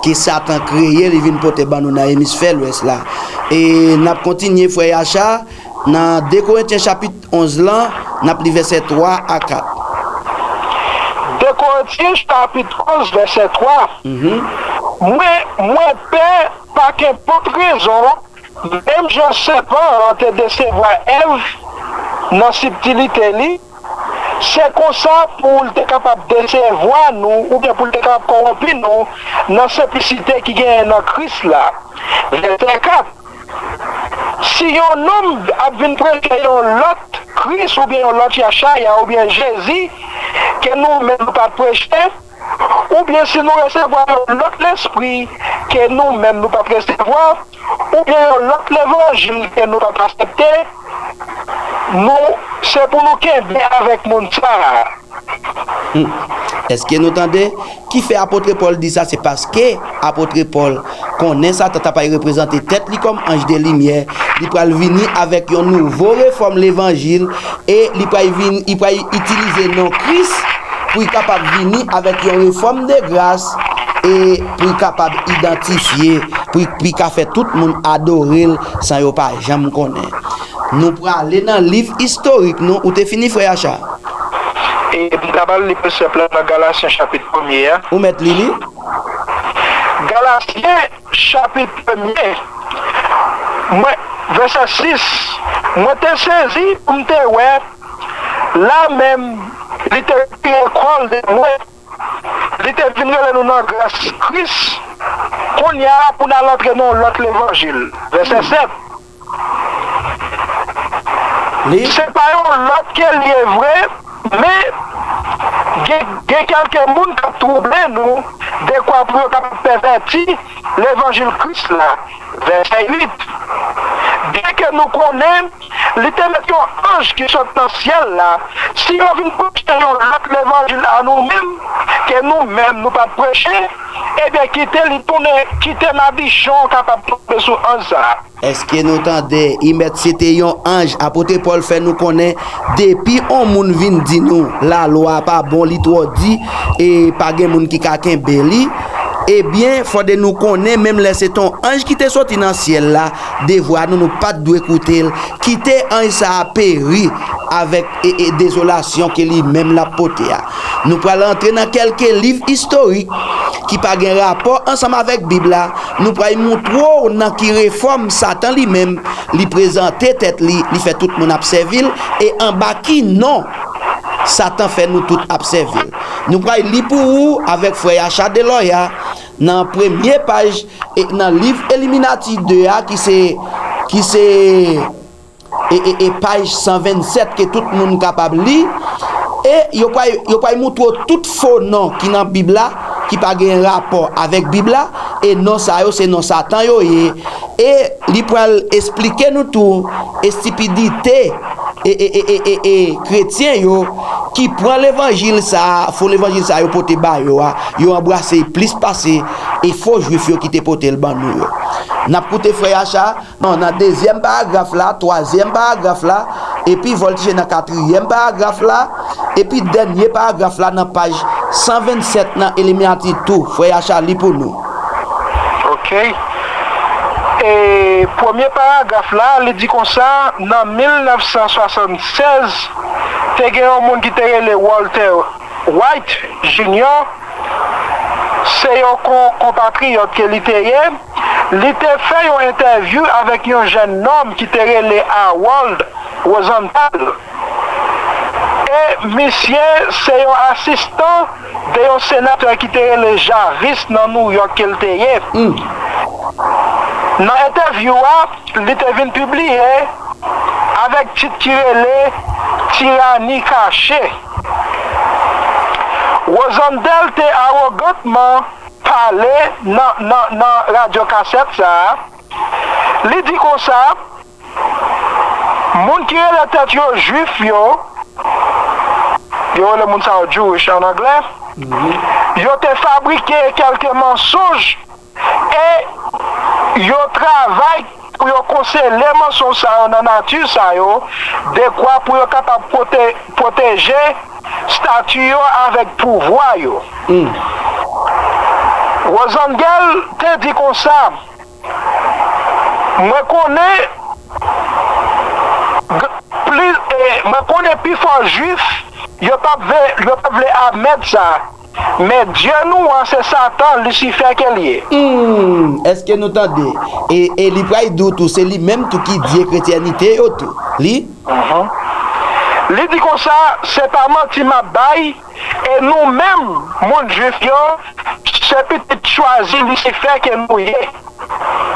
ke Satan kreye, li vin pote ban nou nan emisfè lwès la. E n ap kontinye, frè Yacha, nan de Korentyen chapit onz lan, n ap li vèsè twa a kat. De Korentyen chapit onz, vèsè twa. Mhm. Mwen, mwen pè pa kenpòt rezon, menm jan sèpan an te desevwa Èv nan sibtilite li, se konsa pou l te kapab desevwa nou, oubyen pou l te kapab kòwonpi nou nan senplisite ki genyen nan Kris la. Vèsè kat. Si yon nonm ap vin preche yon lòt Kris oubyen yon lòt Yachaya oubyen Jezi ke nou menm nou pa t preche, oubyen si nou resevwa yon lòt lespri ke nou menm nou pa t resevwa, oubyen yon lòt levanjil ke nou pa t aksepte, nou se pou nou kenbe avèk moun sa a. Hmm. Èske nou tande? Ki fè apot Pòl di sa? Se paske apot Pòl konnen Satan t ap al reprezante tèt li kòm anj de limyè. Li pral vini avèk yon nouvo refòm levanjil e li pral vin, li pral itilize non Kris pou li kapab vini avèk yon refòm de gras e pou li kapab idantifye, pou li, pou li ka fè tout moun adore l san yo pa janm konnen. Nou prale nan liv istorik nou. Ou te fini, frè Yacha? E m ta pral li prensip la nan Galasyen chapit premye a. Ou mèt li li? Galasyen chapit premye, mwen, vèsè sis, mwen te sezi pou m te wè, la menm, li te retire kò l de mwen, li te vin rele nou nan gras Kris, kounye a pou n al antre nan yon lòt levanjil. Vèsè sèt. Li? Se pa yon lòt ke l ye vre, men gen, gen kèlke moun k ap twouble nou, dekwa pou yo kapab pèvèti levanjil Kris la. Vèsè uit. Byenke nou konnen li te met yon anj ki sot nan syèl la, si yo vin preche yon lòt levanjil a nou menm, ke nou menm nou pa t preche, ebyen kite li tounen, kite madichon kapab tonbe sou anj sa a. Èske nou tande? Li mèt se te yon anj. Apot Pòl fè nou konnen, depi yon moun vin di nou lalwa pa bon, li twò di, e pa gen moun ki ka kenbe li, ebyen, fòde nou konnen, menm lè se te yon anj ki te soti nan syèl la, devwa nou, nou pa t dwe koute l. Kite anj sa a peri avèk e, e, dezolasyon ke li menm l ap pote a. Nou pral antre nan kèlke liv istorik ki pa gen rapò ansanm avèk Bib la. Nou pral montre w nan ki refòm Satan li menm, li prezante tèt li, li fè tout moun ap sèvi l, e anba ki non Satan fè nou tout ap sèvi l. Nou pral li pou ou avèk frè Yacha Delòya nan premye paj, e, nan liv Eliminati de a, ki se, ki se e, e, e paj san vennsèt ke tout moun kapab li. E yo pral, yo pral montre w tout fo non ki nan Bib la, ki pa gen rapò avèk Bib la, e non sa yo, se non Satan yo ye. E li pral esplike nou tou estipidite e, e, e, e, e, e kretyen yo ki pran levanjil sa, fo levanjil sa yo pote ba yo a, yo anbrase plis pase e fo jwif yo ki te pote l ban nou yo. N ap koute frè Yacha. Non, nan dezyèm paragraf la, twazyèm paragraf la, epi vòltije nan katriyèm paragraf la, epi dènye paragraf la nan paj san vennsèt nan Eliminati tou. Frè Yacha li pou nou. Ok. E premye paragraf la, li di konsa, nan mil nèf san swasannsèz, te gen yon moun ki te rele Walter White Junior, se yon kon, konpatriyòt ke li te ye. Li te fè yon entèvyou avèk yon jèn nonm ki te rele Harold Rosenthal. E misye se yon asistan de yon senatè ki te rele Jarvis nan Nouyòk ke l te ye. Nan entèvyou a, li te vin pibliye avèk tit ki rele Tirani Kache. Rosendale te awogantman pale nan, nan, nan radyo kasèt sa a. Li di konsa, moun ki rele tèt yo Jwif yo, yo rele moun sa yo Jewish an anglè, yo te fabrike kèlke mansonj e yo travay pou yo konsele mansonj sa yo nan nati sa yo, dekwa pou yo kapab pwote-, pwoteje stati yo avèk pouvwa yo. Rosengel te di konsa, mwen konnen g-, plis, e, mwen konnen pifò Jwif, yo p ap vle, yo p ap vle admèt sa. Men Dye nou an, se Satan, Lisifè ke l ye. Hmm, èske nou tande? E, e li pral di w tou, se li menm tou ki dye kretyènite yo tou. Li? Li di konsa, se pa manti m ap bay, e nou menm, moun Jwif yo, se pitit chwazi Lisifè ke nou ye.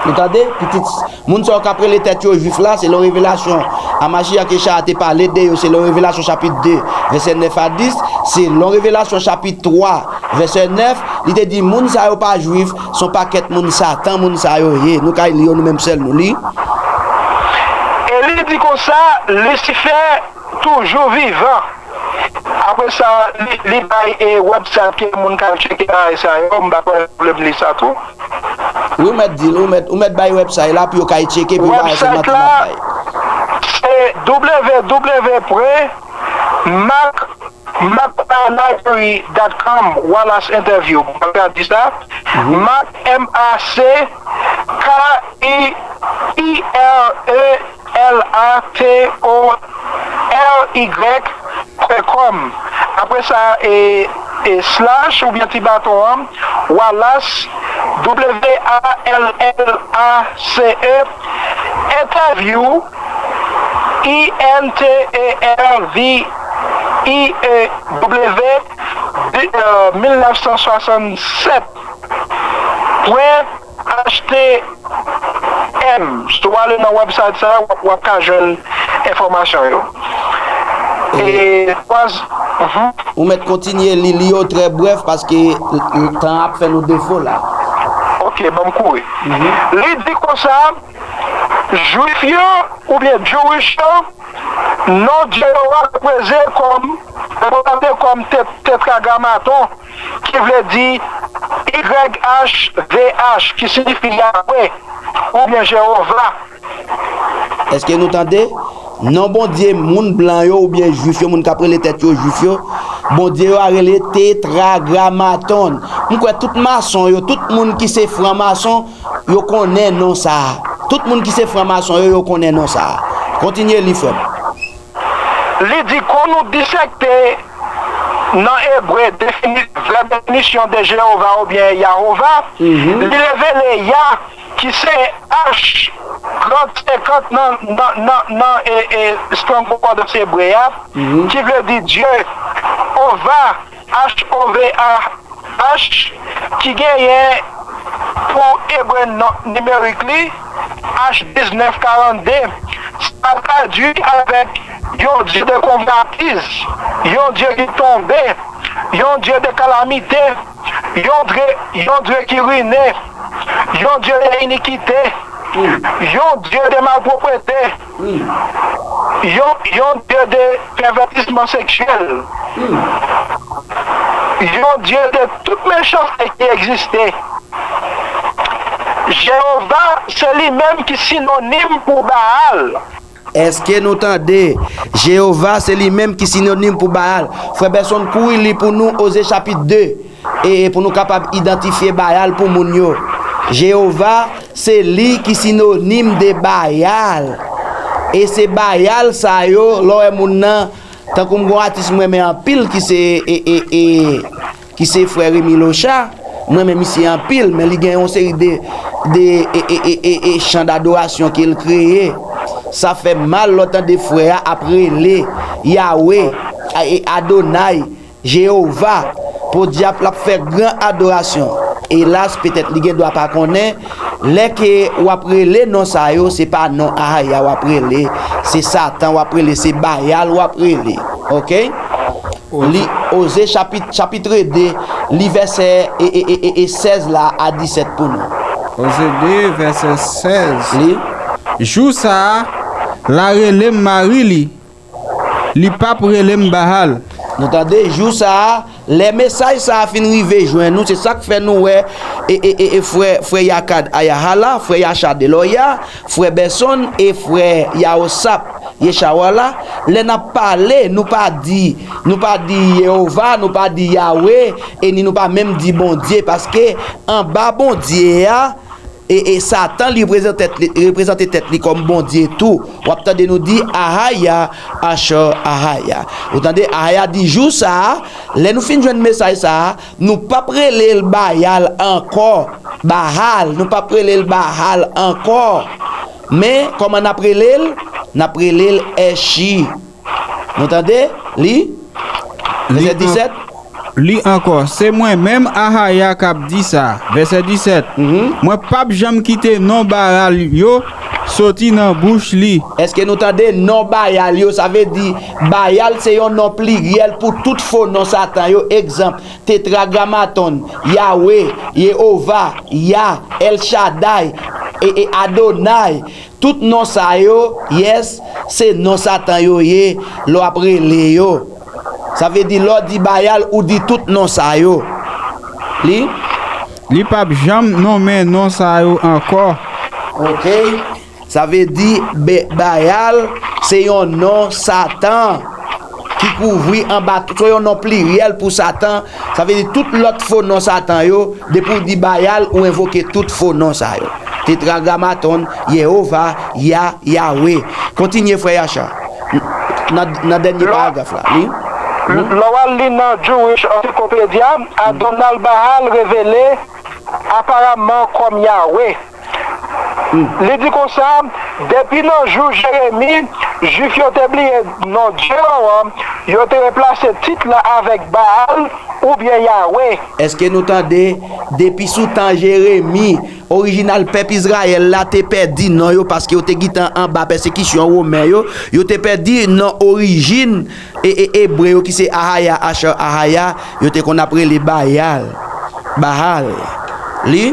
Nou tande? Pitit moun sa yo k ap rele tèt yo Jwif la, selon revelasyon a Machiyach Yeshaya te pale de yo, selon Revelasyon chapit de, vèsè nèf a dis, selon Revelasyon chapit twa, vèsè nèf, li te di moun sa yo pa Jwif, se yon pakèt moun Satan, moun sa yo ye. Nou kay li yo nou menm sèl nou li. E li di konsa, Lisifè, toujou vivan. Apre sa, li, li bay e website ke moun ka al tcheke bagay sa yo, m pa konnen si w vle m li sa tou. Wi, ou mèt di l, ou mèt, ou mèt bay website la pou yo kay tcheke, pou yo pa wè se manti n ap bay. Se w w w pwen mak maclibrary dot com, Wallace Interview. Mwen ka di sa. Mac, M A C, K I, I R E, L A T O R Y pwen kòm. Apre sa, e, e slash oubyen ti baton an, Wallace, W A L L A C E, interview, I N T E R V I E W, de, euh, mil nèf san swasannsèt pwen H T M. Si w ale nan website sa, w ap, w ap ka jwenn enfòmasyon yo. E, e twaz, mhm. Ou mèt kontinye li, li yo trè brèf paske tan ap fè nou defo la. Ok, ban m kouri. Li di konsa, Jwif yo, oubyen Jewish yo, non Dye yo a repreze kòm, reprezante kòm tet-, tetragramaton, ki vle di Y H V H, ki siyifi Yahweh, oubyen Jewova. Èske nou tande? Non Bondye moun blan yo oubyen Jwif yo, moun k ap rele tèt yo Jwif yo, Bondye yo a rele Tetragramaton. M kwè tout mason yo, tout moun ki se fran mason, yo konnen non sa a. Tout moun ki se fran mason yo, yo konnen non sa a. Kontinye li, frè m. Li di, kon nou disèkte nan ebre defini-, vrè definisyon de Jewova oubyen Yahova, li revele Yah, ki se H trant senkant nan, nan, nan, nan e, e, Strong Concordance ebre a, ki vle di Dye, Ova, H O V A H, ki genyen pou ebre non nimerik li, H diznèf karannde, sa tradui avèk yon Dye de konvètis, yon Dye ki tonbe, yon Dye de kalamite, yon Dye, yon Dye ki rine, yon Dye de inikite, yon Dye de malpwoprete, yon, yon Dye de pèvètisman seksyèl, yon Dye de tout mechanste ki egziste. Jewova, se li menm ki sinonim pou Baal. Èske nou tande? Jewova, se li menm ki sinonim pou Baal. Frè Bèsonn, kouri li pou nou, Oze chapit de. E, e pou nou kapab idantifye Baal pou moun yo. Jewova, se li ki sinonim de Baal. E se Baal sa yo, lè w wè moun nan, tankou m gon atis m renmen anpil ki se, e, e, e, ki se frè Remy Locha. M renmen misye anpil, men li gen yon seri de, de, e, e, e, e, e chan dadorasyon ke l kreye. Sa fè m mal lè w tande frè a ap rele Yawe, a, e, Adonay, Jewova. Podyab l ap fè gran adorasyon. Elas, petèt li gen dwa pa konnen, lè ke w ap rele non sa yo, se pa non Ahaya w ap rele, se Satan w ap rele, se Bayal w ap rele. Oke? Li Oze chapit, chapit de, li vèsè e, e, e, e, e sèz la a disèt pou nou. Oze de, vèsè sèz. Li. Jou sa a, l a rele m mari li, li p ap rele m Baal. Nou tande, jou sa a, lè mesaj sa a fin rive jwenn nou, se sa k fè nou wè e, e, e, e frè, frè Yakad Ayahala, frè Yacha Deloya, frè Bèsonn e frè Yawosap Yeshawala, lè n ap pale, nou pa di, nou pa di Yewova, nou pa di Yawe, e ni nou pa menm di Bondye, paske anba Bondye a, e, e Satan li reprezante tèt li, reprezante tèt li kòm Bondye tou. W ap tande nou di Ahaya, Asher Ahaya. Ou tande, Ahaya di jou sa a, lè nou fin jwenn mesaj sa a, nou p ap rele l Bayal ankò. Bahal, nou p ap rele l Bahal ankò. Men, kòman n ap rele l? N ap rele l Èchi. Nou tande? Li? Vèsè disèt. Li ankò, se mwen menm Ahaya k ap di sa. Vèsè disèt. Mwen p ap janm kite non Baal yo soti nan bouch li. Èske nou tande non Bayal yo? Sa vle di, Bayal se yon non pliryèl pou tout fo non Satan yo. Egzanp, Tetragramaton, Yawe, Yewova, Ya, El Shaddai, e, e Adonai. Tout non sa yo, yes, se non Satan yo ye lè w ap rele yo. Sa vle di, lè w di Bayal, ou di tout non sa yo. Li? Li p ap janm nonmen non sa yo ankò. Ok. Sa vle di, Be-, Bayal, se yon non Satan ki kouvri anba, se yon non pliryèl pou Satan. Sa vle di, tout lòt fo non Satan yo, depi w di Bayal, ou envoke tout fo non sa yo. Tetragramaton, Yehova, Ya, Yawe. Kontinye, frè Yacha. N-, nan, nan dènye Lò- paragraf la. Li? Lè w al li nan Jewish Encyclopedia, Adonal Bahal revele aparamman kòm Yawe. Li di konsa, depi nan jou Jeremi, Jwif yo te bliye non Dye an, yo te replase tit la avèk Baal oubyen Yawe. Èske nou tande? Depi sou tan Jeremi, orijinal pèp Izrayèl la te pèdi non yo paske yo te gentan anba pèsekisyon Women yo. Yo te pèdi non orijin e, e, ebre yo ki se Ahaya, Asher, Ahaya, yo te konn ap rele Bayal, Bahal. Li?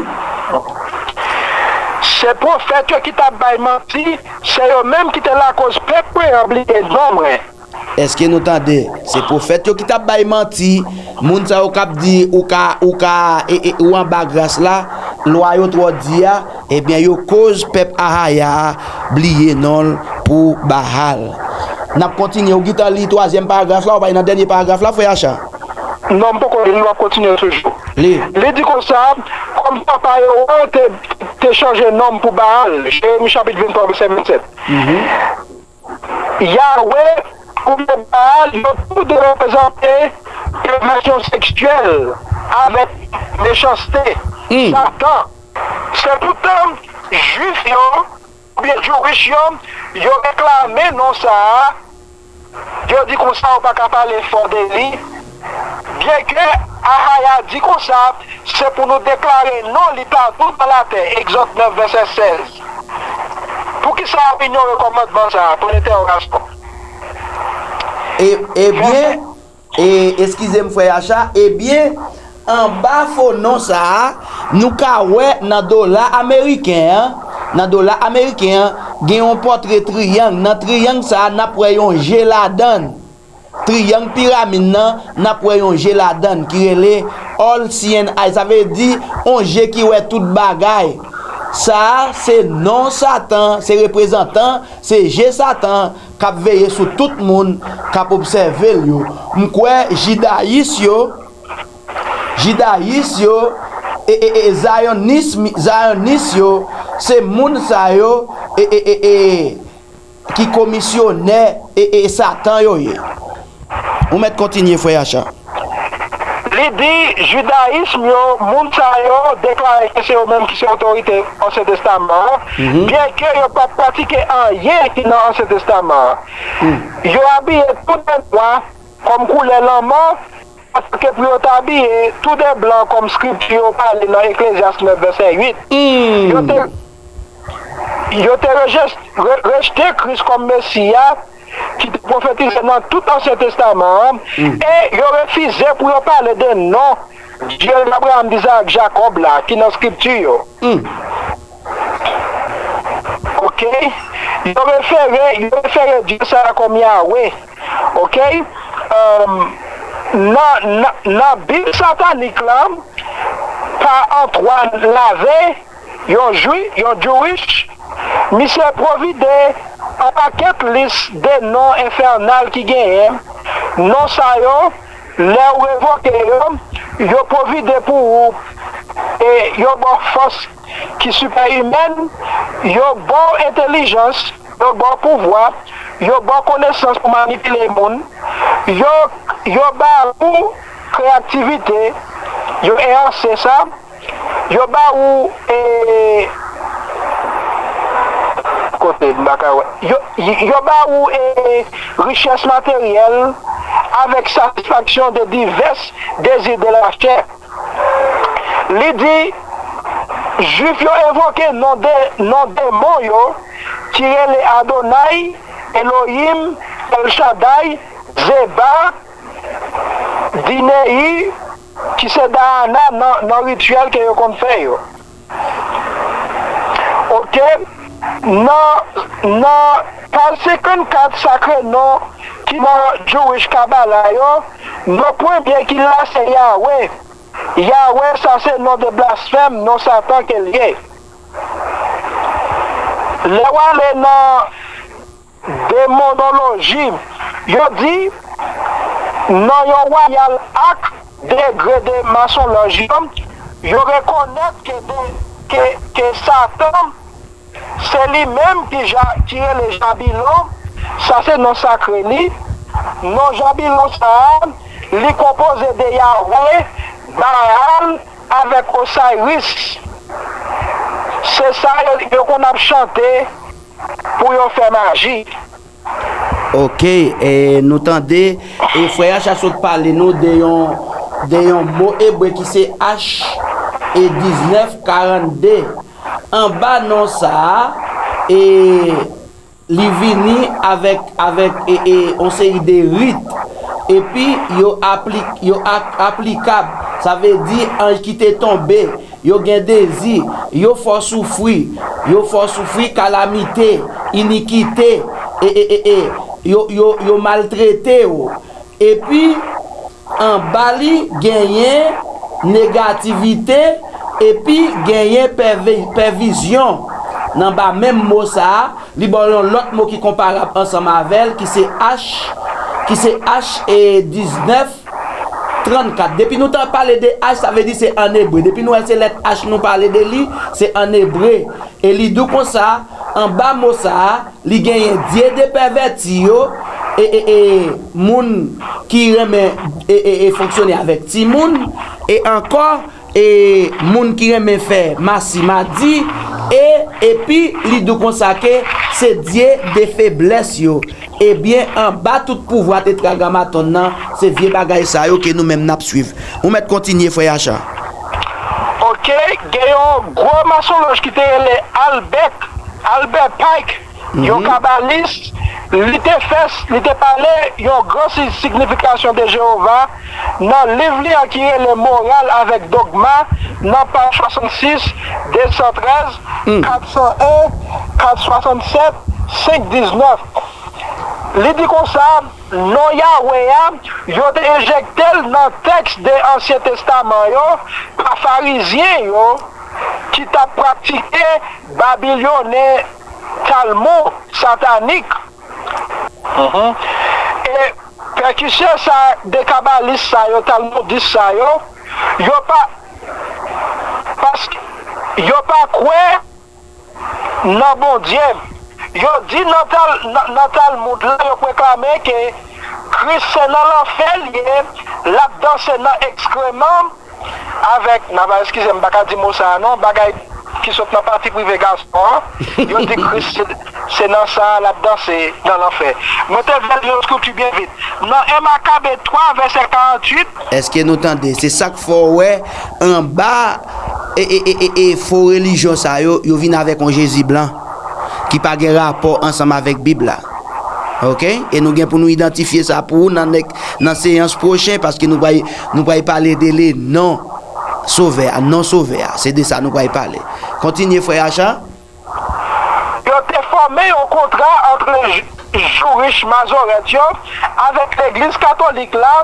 Se pwofèt yo ki t ap bay manti, se yo menm ki te lakoz pèp mwen an bliye non mwen. Èske nou tande? Se pwofèt yo ki t ap bay manti, moun sa yo k ap di ou ka, ou ka, e, e, ou anba gras la, lwa yo twò di a, ebyen yo koz pèp Ahaya a bliye non l pou Bahal. N ap kontinye, ou gentan li twazyèm paragraf la, ou pa nan dènye paragraf la, frè Yacha? Non, m poko li l, w ap kontinye toujou. Li. Li di konsa, kòm papa yo an te, te chanje non m pou Baal, Jeremi chapit venntwa, vèsè vennsèt. Yawe oubyen Baal, yo tou de reprezante pèvèsyon seksyèl avèk mechanste, Satan. Se poutan, Jwif yo, oubyen Jewish yo, yo reklame non sa a. Yo di konsa, ou pa ka pale fò de li. Byenke Ahaya di konsa, se pou nou deklare non li patou nan latè, Egzòd nèf, vèsè sèz. Poukisa w ap inyore kòmandman sa a? Pwen dentèwogasyon. E, ebyen, e, eskize m, frè Yacha, ebyen, anba fo non sa a, nou ka wè nan dola ameriken an, nan dola ameriken an, gen yon pòtre triyang. Nan triyang sa a, n ap wè yon je ladan l. Triyang piramid nan, n ap wè yon je ladan l ki rele All Seeing Eye. Sa vle di, yon je ki wè tout bagay. Sa a, se non Satan, se reprezantan, se je Satan k ap veye sou tout moun k ap obsève l yo. M kwè jidayis yo, jidayis yo, e, e, e, zayonis, zayonis yo, se moun sa yo, e, e, e, e, ki komisyonè, e, e, Satan yo ye. Ou mèt kontinye, frè Yacha. Li di, jidayis yo, moun sa yo deklare ke se yo menm ki se otorite Ansyen Testaman an, byenke yo pa pratike anyen ki nan Ansyen Testaman an. Yo abiye tou de nwa, kòm koulè lanmò, paske pou yo t abiye tou de blan kòm Skriti yo pale nan Eklezyas nèf vèsè uit. Yo te, yo te rejès-, re-, rejte Kris kòm Mesi a, ki te pwofetize nan tout Ansyen Testaman an, e yo refize pou yo pale de non Dye Abraram, Izaak, Jakòb la, ki nan Skriti yo. Ok? Yo refere, yo refere Dye sa a kòm Yawe. Ok? Èm, nan, nan, nan Bib satanik la, pa Antoine Lave, yon jwi, yon Jewish, misye pwovide yon pakèt lis de non enfènal ki genyen. Non sa yo, lè w revoke yo, yo pwovide pou ou, e yo ba w fòs ki sipè imèn, yo ba w entèlijans, yo ba w pouvwa, yo ba w konesans pou manipile moun, yo, yo ba ou kreyativite, yo enhanse sa, yo ba ou, e, kote m pa ka wè, yo, yo ba ou, e, richès materyèl avèk satisfaksyon de divès dezi de lachè. Li di, Jwif yo envoke non de, non demon yo, ki rele Adonay, Elohim, El Shaddai, Zeba, Dinei, ki se Dayana nan, nan rityèl ke yo konn fè yo. Ok? Nan, nan paj senkannkat sakre non ki nan Jewish Kabbalah yo, non premye ki la se Yahweh. Yahweh, sa se non de blasfèm, non Satan ke l ye. Lè w ale nan demonoloji, yo di, nan yon wayal ak degre de masonlòj yo, yo rekonèt ke, de, ke, ke Satan se li menm ki, ja, ki rele Jabilon, sa se non sakre li. Non Jabilon sa a, li konpoze de Yahweh, Baal avèk Osiris. Se sa yo, yo konn ap chante pou yo fè maji. Ok, e nou tande, e frè Yacha sot pale nou de yon, de yon mo ebre ki se H e diznèf karannde. Anba non sa a, e li vini avèk, avèk e, e, yon seri de rit. Epi yo, apli, yo ak, aplikab. Sa vle di anj ki te tonbe, yo gen dezi, yo fè w soufri, yo fè w soufri kalamite, inikite, e, e, e, e, yo, yo, yo maltrete w. Epi, anba li genyen negativite, epi genyen pève, pèvizyon. Nan ba menm mo sa a, li ba w yon lòt mo ki konparab ansanm avè l, ki se H, ki se H e diznèf trannkat. Depi nou ta pale de H, sa vle di se an ebre. Depi nou wè se lèt H nou pale de li, se an ebre. E li di w konsa, anba mo sa a, li genyen dye de pèvèti yo, e, e, e moun ki renmen e, e, e fonksyone avèk timoun, e ankò, e moun ki renmen fè masi madi, e epi li di w konsa ke se dye de feblès yo. Ebyen, anba tout pouvwa Tetragamaton nan, se vye bagay sa yo ke nou menm n ap swiv. Ou mèt kontinye, frè Yacha. Ok, gen yon gwo masonlòj ki te rele Albert, Albert Pike, yon kabalis, li te fè, li te pale yon gran si- signifikasyon de Jewova nan liv li an ki rele Moral avèk Dogma, nan paj swasannsis, de san trèz, kat san en, kat swasannsèt, senk diznèf. Li di konsa, non Yahweh a, yo te enjekte l nan tèks de Ansyen Testaman yo pa Farizyen yo ki t ap pratike Babilyonnen Talmou satanik. E pèkisyon sa de kabalis sa yo, talmoudis sa yo, yo pa, paske yo pa kwè nan Bondye. Yo di nan, Tal, nan, nan Talmoud la, yo pwoklame ke Kris se nan lanfè l ye, l ap danse nan ekskreman avèk, n ap eskize m, m pa ka di mo sa a non, bagay ki sot nan pati prive gason an. Yo di Kris se, se nan sa a l ap danse nan lanfè. Mwen te vle li yon skriti byen vit. Nan en Makabe twa, vèsè karanntuit. Èske nou tande? Se sa k fè w wè anba e, e, e, e, e fo relijyon sa yo, yo vin avèk yon Jezi blan ki pa gen rapò ansanm avèk Bib la. Ok? E nou gen pou nou idantifye sa pou ou nan nèk, nan seyans pwochen, paske nou pral, nou pral pale de li non Sovè a, non Sovè a. Se de sa nou pral pale. Kontinye, frè Yacha. Yo te fòme yon kontra ant Jewish Mazorèt yo avèk Legliz Katolik la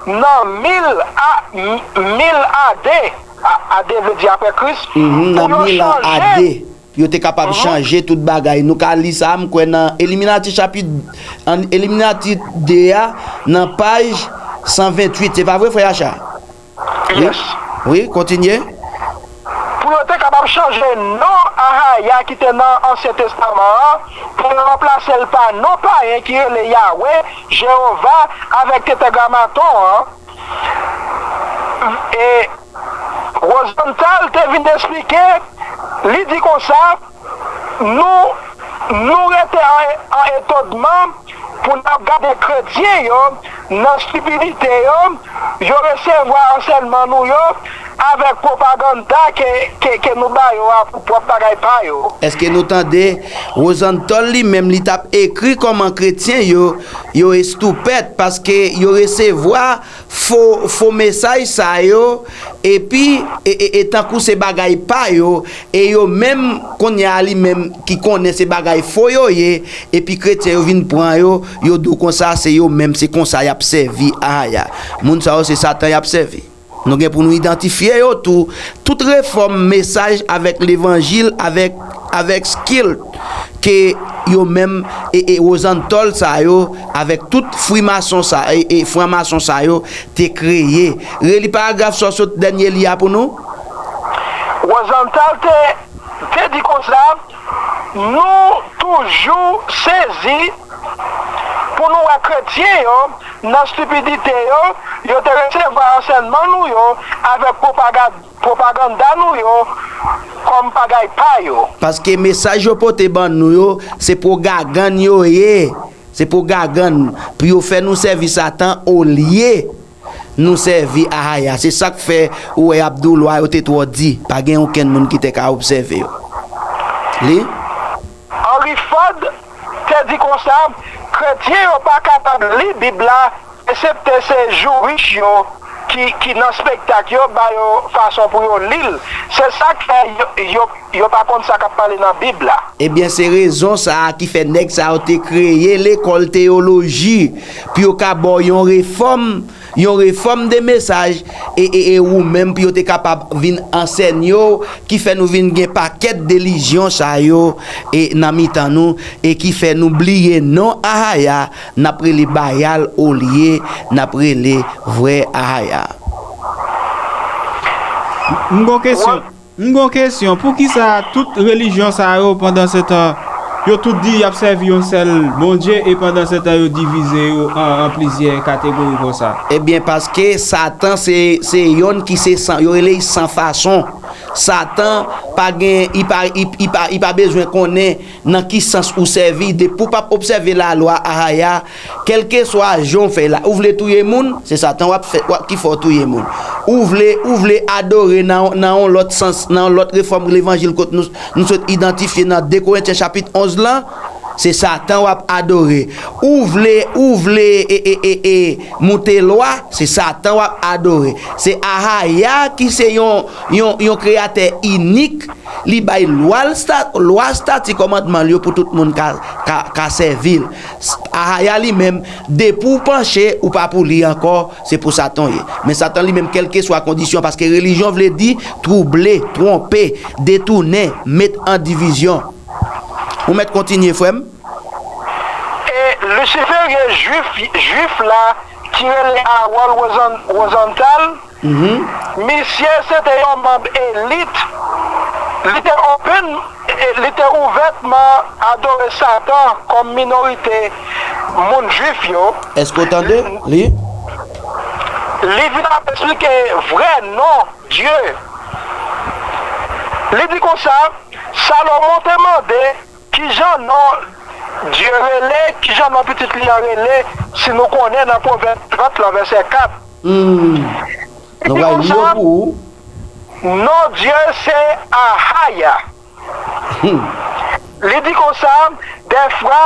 nan mil a, mil A D, A D vle di apre Kris, pou yo chanje. Yo te kapab chanje tout bagay. Nou ka li sa, m kwè nan Eliminati chapit, an Eliminati de a, nan paj san venntuit. Se pa vre, frè Yacha? Wi. Wi, kontinye. Pou yo te kapab chanje non Ahaya ki te nan Ansyen Testaman an, pou yo ranplase l pa non payen ki rele Yahweh, Jewova, avèk Tetragamaton an. E Rosenthal te vin esplike, li di konsa, nou, nou rete an, an etonnman pou n ap gade kretyen yo nan stipidite yo, yo resevwa ansèyman nou yo avèk pwopaganda ke, ke, ke nou ba yo a pou pwòp bagay pa yo. Èske nou tande? Rosentol li menm, li t ap ekri kòman kretyen yo, yo estoupèt paske yo resevwa fo, fo mesaj sa yo, epi, e, e, e tankou se bagay pa yo, e yo menm, kounye a li menm ki konnen se bagay fo yo ye, epi kretyen yo vin pran yo, yo di w konsa se yo menm, se konsa y ap sèvi Ahaya. Moun sa yo se Satan y ap sèvi. Nou gen pou nou idantifye yo tou. Tout refòm mesaj avèk levanjil, avèk, avèk skilt ke yo menm e, e Rosentol sa yo, avèk tout frimason sa, e, e franmason sa yo te kreye. Reli paragraf sa w sot dènye li a pou nou. Rosentol te, te di konsa, nou toujou sezi pou nou wè kretyen yo, nan estipidite yo, yo te resevwa ansèyman nou yo avèk pwopaga-, pwopaganda nou yo kòm bagay pa yo. Paske mesaj yo pote ban nou yo, se pwopagann yo ye. Se pwopagann pou yo fè nou sèvi Satan olye nou sèvi Ahaya. Se sa k fè ou wè y ap di w lwa yo te twò di. Pa gen okenn moun ki te ka obsève yo. Li? Henry Ford te di konsa, kretyen yo pa kapab li Bib la, eksepte se jouris yo ki, ki nan spektak yo ba yo fason pou yo li l. Se sa k fè yo, yo, yo pa konn sa k ap pale nan Bib la. Ebyen, se rezon sa a ki fè nèg sa yo te kreye lekòl teyoloji pou yo ka ba w yon refòm, yon refòm de mesaj, e, e, e ou menm pou yo te kapab vin ansèye w, ki fè nou vin gen pakèt delijyon sa yo, e nan mitan nou, e ki fè nou bliye non Ahaya, n ap rele Bayal olye n ap rele vrè Ahaya. M gon kesyon. M gon kesyon, poukisa tout relijyon sa yo, pandan se tan, yo tout di y ap sèvi yon sèl Bondye, e pandan se tan yo divize yo an, an plizyè kategori konsa? Ebyen, paske Satan se, se yonn ki se san, yo rele l san fason. Satan pa gen, li pa, li, li pa, li pa bezwen konnen nan ki sans ou sèvi, depi w p ap obsève lalwa Ahaya, kèlkeswa jan w fè la, ou vle touye moun, se Satan w ap fè, w ap, ki fè w touye moun. Ou vle, ou vle adore nan, nan yon lòt sans, nan yon lòt refòm levanjil kot nou, nou sot idantifye nan de Korentyen chapit onz lan, se Satan w ap adore. Ou vle, ou vle, e, e, e, e, moute lwa, se Satan w ap adore. Se Ahaya ki se yon, yon, yon kreyatè inik, li bay lwa l sta-, lwa, stati, kòmandman l yo pou tout moun ka, ka, ka sèvi l. S-, Ahaya li menm, depi w panche, ou pa pou li ankò, se pou Satan w ye. Men Satan li menm, kèlkeswa kondisyon, paske relijyon vle di twouble, twonpe, detounen, met an divizyon. Ou mèt kontinye, frè m. E lisiferyen jwif, jwif la ki rele Harold Rosen-, Rosenthal, misye se te yon manm elit. Li te open, e, li te ouvètman adore Satan kòm minorite moun jwif yo. Èske w tande li? Li vin ap eksplike vrè non Dye. Li di konsa, Salomon te mande, kijan non Dye rele, kijan non Pitit li an rele, si nou konnen nan Pwovèb trant lan, vèsè kat. Hmm. Nou pral li yo pou ou. Non Dye se Ahaya. Hmm. Li di konsa, dèfwa,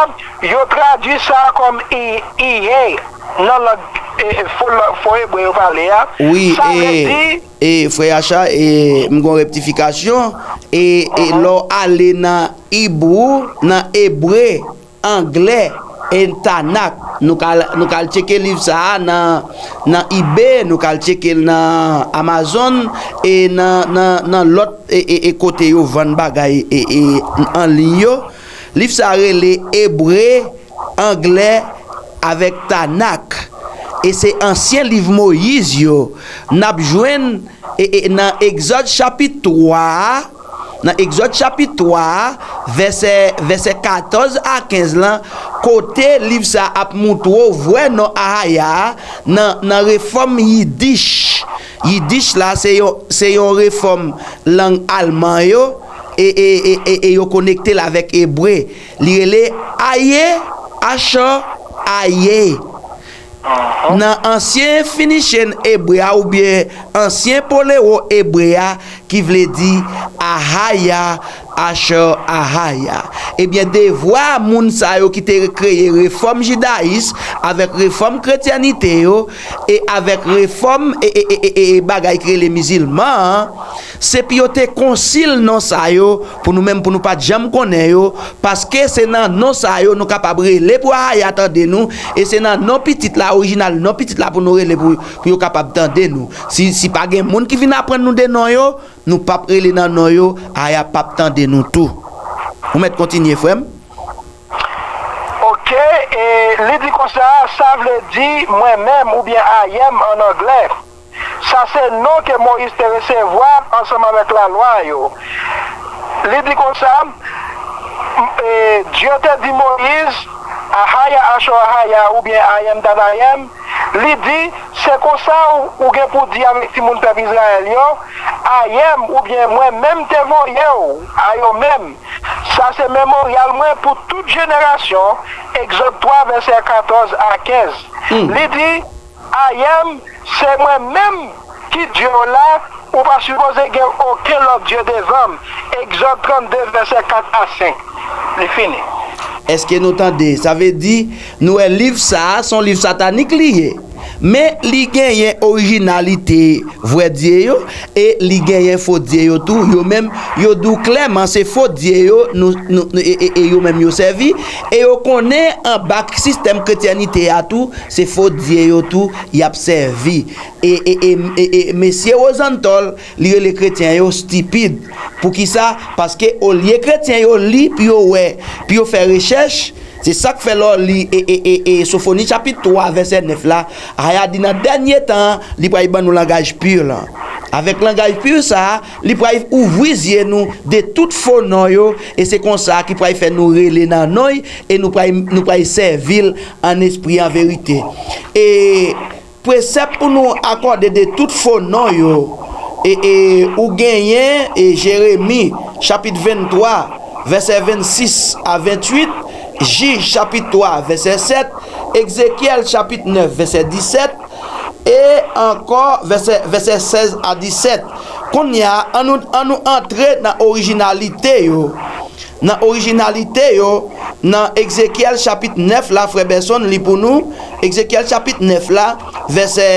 yo tradui sa kòm i-, iye nan lang, e, e, fo, fo ebre yo pale a. Wi, sa vle e, di, e, frè Yacha, e, m gon rektifikasyon. E, e, lè w ale nan Ibrou, nan ebre, anglè, e Tanak. Nou ka al, nou ka al tcheke liv sa a nan, nan eBay, nou ka al tcheke l nan Amazon, e nan, nan, nan lòt, e, e, e kote yo vann bagay, e, e, an liy yo. Liv sa a rele Ebre, Anglè avèk Tanak. E se ansyen liv Moyiz yo. N ap jwenn e, e, nan Egzòd chapit twa a, nan Egzòd chapit twa a, vèsè, vèsè katòz a kenz lan, kote liv sa a ap moutre w vrè non Ahaya a nan, nan refòm Yiddish. Yiddish la, se yon, se yon refòm lang alman yo, e, e, e, e, e yo konekte l avèk ebre. Li rele Aye, Acha, Aye. Nan ansyen Phoenician ebre a oubyen ansyen Polewo ebre a, ki vle di Ahaya, Asher Ahaya. Ebyen, devwa moun sa yo ki te kreye refòm jidayis avèk refòm kretyènite yo e avèk refòm e, e, e, e, e, e bagay ki rele mizilman an, se pou yo te konsil non sa yo, pou nou menm, pou nou pa t janm konnen yo, paske se nan non sa yo nou kapab rele pou Ahaya tande nou, e se nan non pitit la, orijinal non pitit la pou nou rele pou, pou yo kapab tande nou. Si, si pa gen moun ki vin aprann nou de non yo, nou p ap rele nan non yo, Ahaya p ap tande nou tou. Ou mèt kontinye, frè m. Ok, e li di konsa, sa vle di mwen menm oubyen I am an anglè. Sa se non ke Moyiz te resevwa ansanm avèk lalwa yo. Li di konsa, m- e, Dye te di Moyiz, Ahaya Asher Ahaya oubyen I am that I am, li di, se konsa ou, ou gen pou di avèk timoun pèp Izrayèl yo, I am oubyen mwen menm te voye w a yo menm. Sa se memoryal mwen pou tout jenerasyon, Egzòd twa, vèsè katòz a kenz. Li di, I am, se mwen menm ki Dye w la, ou pa sipoze gen okenn lòt dye devan m. Egzòd trannde, vèsè kat a senk. Li fini. Èske nou tande? Sa vle di, nou wè liv sa a, se yon liv satanik li ye. Men li genyen orijinalite vrè dye yo, e li genyen fo dye yo tou. Yo menm, yo di w klèman se fo dye yo, nou, nou, nou- e, e, e yo menm yo sèvi. E yo konnen anba sistèm kretyènite a tou, se fo dye yo tou y ap sèvi. E, e, e, e, e mesye Rosenthal, li rele kretyen yo stipid. Poukisa? Paske olye kretyen yo li pou yo wè, pou yo fè rechèch, se sa k fè lè w li e, e, e, e Sofoni chapit twa, vèsè nèf la, Ahaya di nan dènye tan an, li pral ban nou langaj pi lan. Avèk langaj pi sa a, li pral ouvri zye nou de tout fo non yo, e se konsa ki pral fè nou rele nan non y, e nou pral, nou pral sèvi l an espri, an verite. E presèp pou nou akòde de tout fo non yo. E, e ou genyen e Jeremi chapit venntwa, vèsè vennsis a venntuit, Jij chapit twa, vèsè sèt, Egzekyèl chapit nèf, vèsè disèt, e ankò vèsè, vèsè sèz a disèt. Kounye a, an nou, an nou antre nan orijinalite yo. Nan orijinalite yo, nan Egzekyèl chapit nèf la, frè Bèsonn li pou nou, Egzekyèl chapit nèf la, vèsè,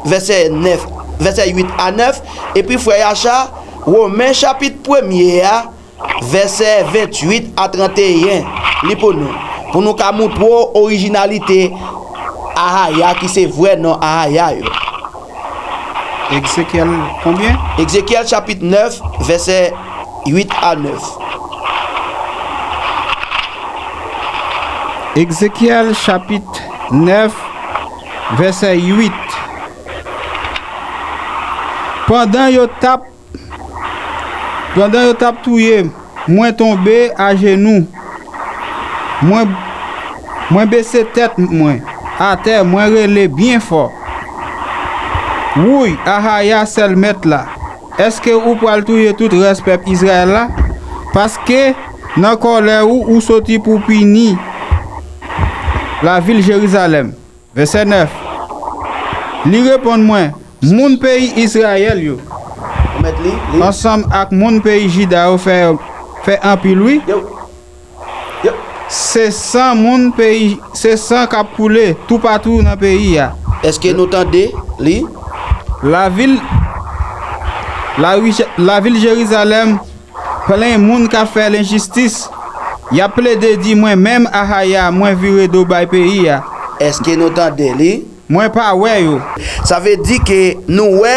vèsè nèf, vèsè uit a nèf, epi frè Yacha, Women chapit premye a, vèsè venntuit a tranteyen, li pou nou, pou nou ka montre w orijinalite Ahaya, ki se vrè non Ahaya yo. Ezekyèl konbyen? Ezekyèl chapit nèf, vèsè uit a nèf. Ezekyèl chapit nèf, vèsè uit. Pandan yo t ap, pandan yo t ap touye m, mwen tonbe ajenou. Mwen, mwen bese tèt mwen atè, mwen rele byen fò, Wouy, Ahaya, sèl Mèt la, èske ou pral touye tout rès pèp Izrayèl la? Paske nan kòlè ou, ou soti pou pini lavil Jerizalèm. Vèsè nèf. Li reponn mwen, Moun peyi Izrayèl yo, Ou mèt li, li. Ansanm ak moun peyi Jida yo fè, fè anpil, wi. Yo. Yo. Se san moun peyi, se san k ap koule toupatou nan peyi a. Èske nou tande li? Lavil, lavi-, lavil Jerizalèm plen moun k ap fè lenjistis. Y ap plede di, mwen menm, Ahaya, mwen vire do bay peyi a. Èske nou tande li? Mwen pa wè yo. Sa vle di ke nou wè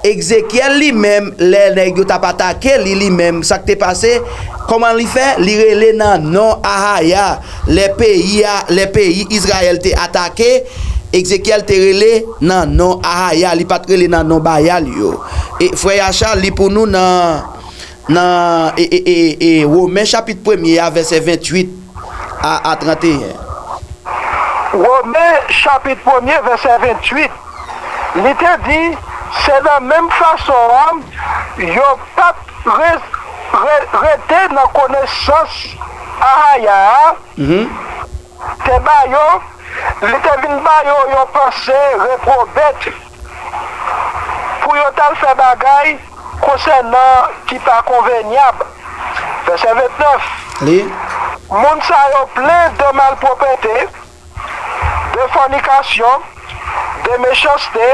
Ezekyèl li menm, lè nèg yo t ap atake li, li menm, sa k te pase? Kòman li fè? Li rele nan non Ahaya. Lè peyi a, lè peyi Izrayèl te atake, Ezekyèl te rele nan non Ahaya, li pa t rele nan non Bayal yo. E frè Yacha li pou nou nan, nan e, e, e, e, Women chapit premye a, vèsè venntuit a, a tranteyen. Women chapit premye, vèsè venntuit, li te di, se nan menm fason an, yo p ap re-, re-, rete nan konesans Ahaya a, Mhm. te ba yo, Li te vin ba yo yon panse repwobet pou yo t al fè bagay konsènan ki pa konvenyab. Vèsè vennèf. Li. Moun sa yo plen de malpwòpte, de fònikasyon, de mechanste,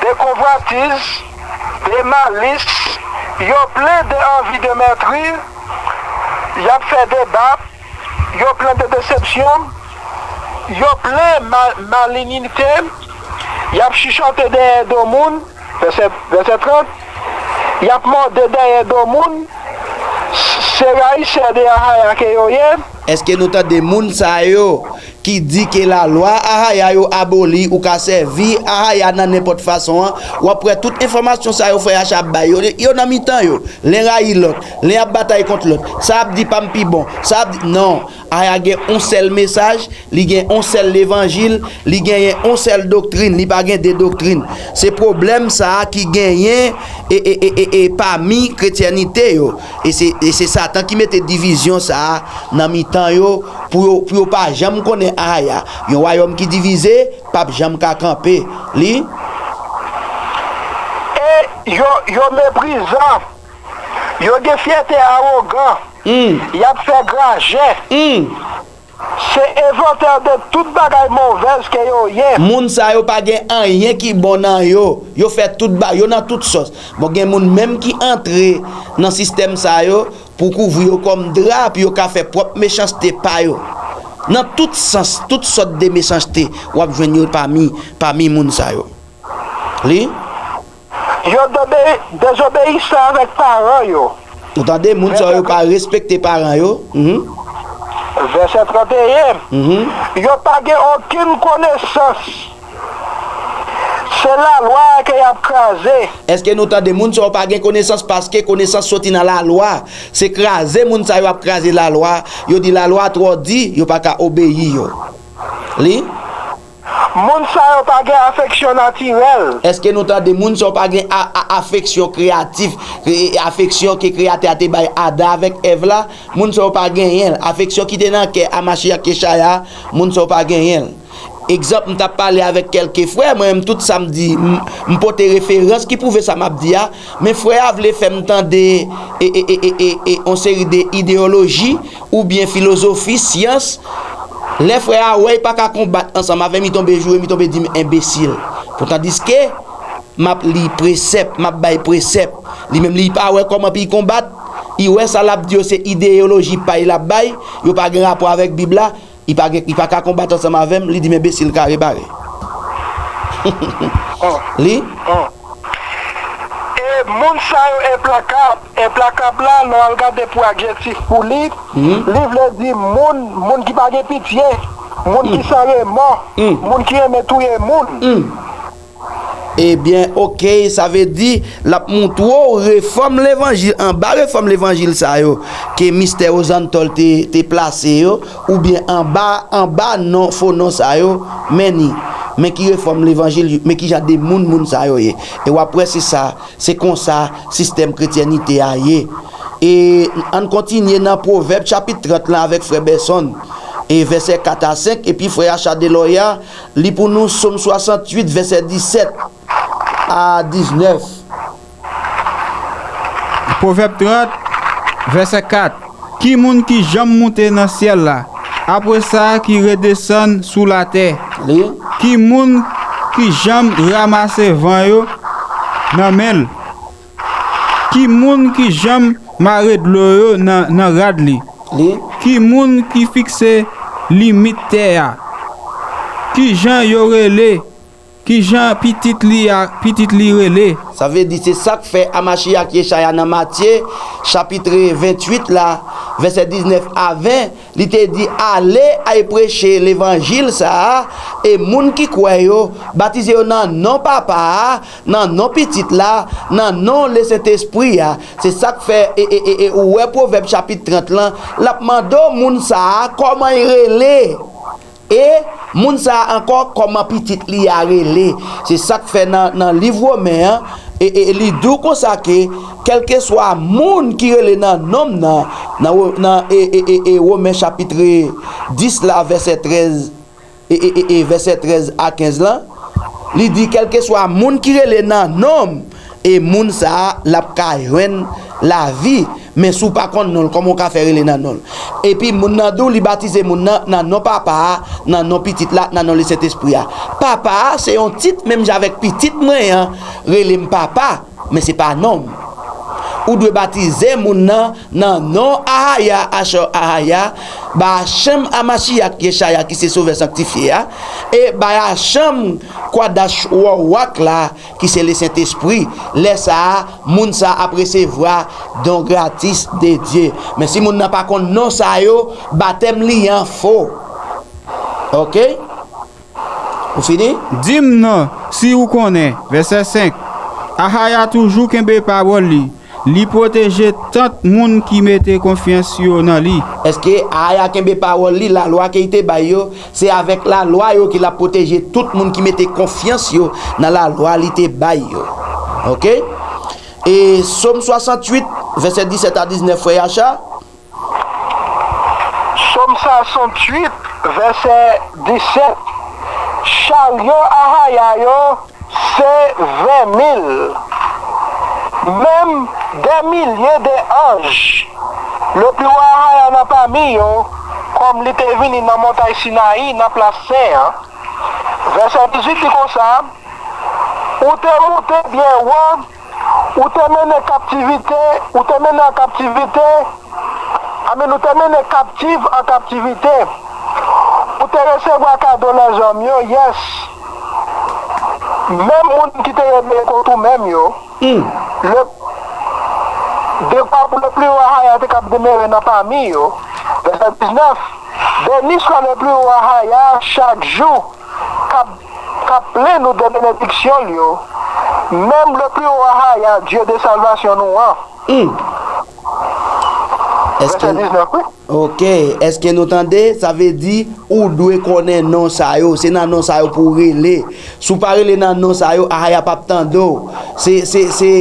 de konvwatiz, de malis, yo plen de anvi de mètri, y ap fè deba, yo plen de desepsyon, yo plen ma-, malinyite, y ap chichote dèyè do moun, vèsè, vèsè trant, y ap mòde dèyè do moun, se rayisè de Ahaya ke yo ye. Èske nou tande moun sa yo ki di ke lalwa Ahaya yo aboli, ou ka sèvi Ahaya nan nenpòt fason an? W ap wè tout enfòmasyon sa yo frè Yacha ap bay yo, yo nan mitan yo. Len rayi lòt, len ap batay kont lòt. Sa ap di pa m pi bon, sa ap di, non. Ahaya gen yon sèl mesaj, li gen yon sèl levanjil, li genyen yon sèl doktrin, li pa gen de doktrin. Se pwoblèm sa a ki genyen e, e, e, e, e pami kretyènite yo. E se, e se Satan ki mete divizyon sa a nan mitan yo pou yo, pou yo pa janm konnen Ahaya. Yon wayòm ki divize p ap janm ka kanpe. Li. E yo, yo meprizan. Yo gen fyète awogan. Hmm. Y ap fè grajè. Hmm. Se envantè de tout bagay movèz ke yo ye. Moun sa yo pa gen anyen ki bon nan yo. Yo fè tout ba-, yo nan tout sòs. Bon, gen moun menm ki antre nan sistèm sa yo pou kouvri yo kòm dra, pou yo ka fè pwòp mechanste pa yo. Nan tout sans, tout sòt de mechanste, w ap jwenn yo pami, pami moun sa yo. Li. Yo dobe-, dezobeyisan avèk paran yo. Ou tande, moun sa yo pa respekte paran yo. Mhm. Vèsè trannteyen. Mhm. Yo pa gen okenn konesans. Se lalwa a ke y ap kraze. Èske nou tande, moun sa yo pa gen konesans, paske konesans soti nan lalwa? Se kraze moun sa yo ap kraze lalwa. Yo di lalwa twò di, yo pa ka obeyi yo. Li. Moun sa yo pa gen afeksyon natirèl. Èske nou tande moun sa yo pa gen a, a, afeksyon kreyatif, e, e, afeksyon ke Kreyatè a te bay Adan avèk Èv la? Moun sa yo pa genyen l. Afeksyon ki te nan kè a Machiyach Yechaya, moun sa yo pa genyen l. Egzanp, m t ap pale avèk kèlke frè, mwen menm tout sa m di, m, m pote referans ki pwouve sa m ap di a, men frè a vle fè m tande e, e, e, e, e, e, yon seri de ideyoloji oubyen filozofi, syans. Lè frè a wè l pa ka konbat ansanm avè m, li tonbe joure m, li tonbe di m enbesil. Poutandiske m ap li presèp, m ap bay presèp. Li menm, li pa wè kòman pou l konbat. Li wè sa l ap di yo se ideyoloji pa l l ap bay, yo pa gen rapò avèk Bib la. Li pa gen, li pa ka konbat ansanm avè m, li di m enbesil kare bare. Li. E moun sa yo enplakab. Enplakab la, lè w al gade pou adjektif pou li, li vle di moun, moun ki pa gen pitye, moun ki san remò, moun ki renmen touye moun. Ebyen, oke, sa vle di, l ap montre w refòm levanjil, anba refòm levanjil sa yo, ke mistè Ozantòl te, te plase yo, oubyen anba, anba non, fo non sa yo, men ni, men ki refòm levanjil, men ki jan de moun, moun sa yo ye. E w ap wè se sa, se konsa sistèm kretyènite a ye. E ann kontinye nan Pwovèb chapit trant lan avèk frè Bèsonn, e vèsè kat a senk, epi frè Acha Delòya, li pou nou Sòm swasanntuit, vèsè disèt a diznèf. Pwovèb trant, vèsè kat. Ki moun ki janm monte nan syèl la, apre sa ki redesann sou latè? Li. Ki moun ki janm ranmase van yo nan men l? Ki moun ki janm mare dlo yo nan, nan rad li? Li. Ki moun ki fikse limit tè a? Ki jan yo rele? Ki jan pitit li a, pitit li rele? Sa vle di, se sa k fè a Machiyach Yechaya nan Matye, chapit venntuit la, vèsè diznèf a ven, li te di, ale al preche levanjil sa a, e moun ki kwè yo, batize yo nan non Papa a, nan non Pitit la, nan non Lesentespri a. Se sa k fè, e, e, e, e, ou wè Pwovèb chapit trant lan, l ap mande w moun sa a, kòman l rele? E moun sa a ankò, kòman pitit li a rele? Se sa k fè nan, nan liv Women an, e, e, li di w konsa ke, kèlkeswa moun ki rele nan non m nan, nan, nan, e, e, e, e, Women chapit dis la, vèsè trèz, e, e, e, e vèsè trèz a kenz lan, li di, kèlkeswa moun ki rele nan non m, e moun sa a, l ap ka jwenn lavi. Men si w pa konn non l, kòman w ka fè rele nan non l? Epi moun nan di w li batize moun nan nan non Papa a, nan non Pitit la, nan non Lesentespri a. Papa a se yon tit, menm jan avèk Pitit mwen an rele m Papa, men se pa non m. Ou dwe batize moun nan nan non Ahaya, Ashar Ahaya, Bahashem Hamashiach Yeshaya ki se Sovè sanktifye a, e Bahashem Kwadash Wawak la, ki se Lesentespri. Lè sa a, moun sa a ap resevwa don gratis de Dye. Men si moun nan pa konn non sa yo, batèm li an fo. Oke? Ou fini? Di m non, si ou konnen. Vèsè senk. Ahaya toujou kenbe pawòl li. Li pwoteje tant moun ki mete konfyans yo nan li. Èske Ahaya kenbe pawòl li, lalwa ke li te bay yo? Se avèk lalwa yo ke l ap pwoteje tout moun ki mete konfyans yo nan lalwa li te bay yo. Oke? E Sòm swasanntuit, vèsè disèt a diznèf, frè Yacha. Sòm swasanntuit, vèsè disèt. Charyo Ahaya yo se ven mil, menm dè milye de anj. Lepliwoha Ahaya nan pami yo, kòm li te vini nan montay Sinayi, nan plas sen an. Vèsè dizuit di konsa, ou te moute byen wo, ou te mennen kaptivite, ou te mennen an kaptivite, amen, ou te mennen kaptif an kaptivite. Ou te resevwa kado lèzòm yo, yes. Menm moun ki te rebele kont ou menm yo, le, dekwa pou Lepliwoha Ahaya te kab demere nan pami yo. Vèsè diznèf, beni swa Lepliwoha Ahaya chak jou, k ap, k ap plen nou de benediksyon l yo, menm Lepliwoha Ahaya, Dye de salvasyon nou an. Vèsè diznèf, wi. Oke, èske nou tande? Sa vle di, ou dwe konnen non sa yo. Se nan non sa yo pou w rele. Si w pa rele nan non sa yo, Ahaya p ap tande w. Se, se, se,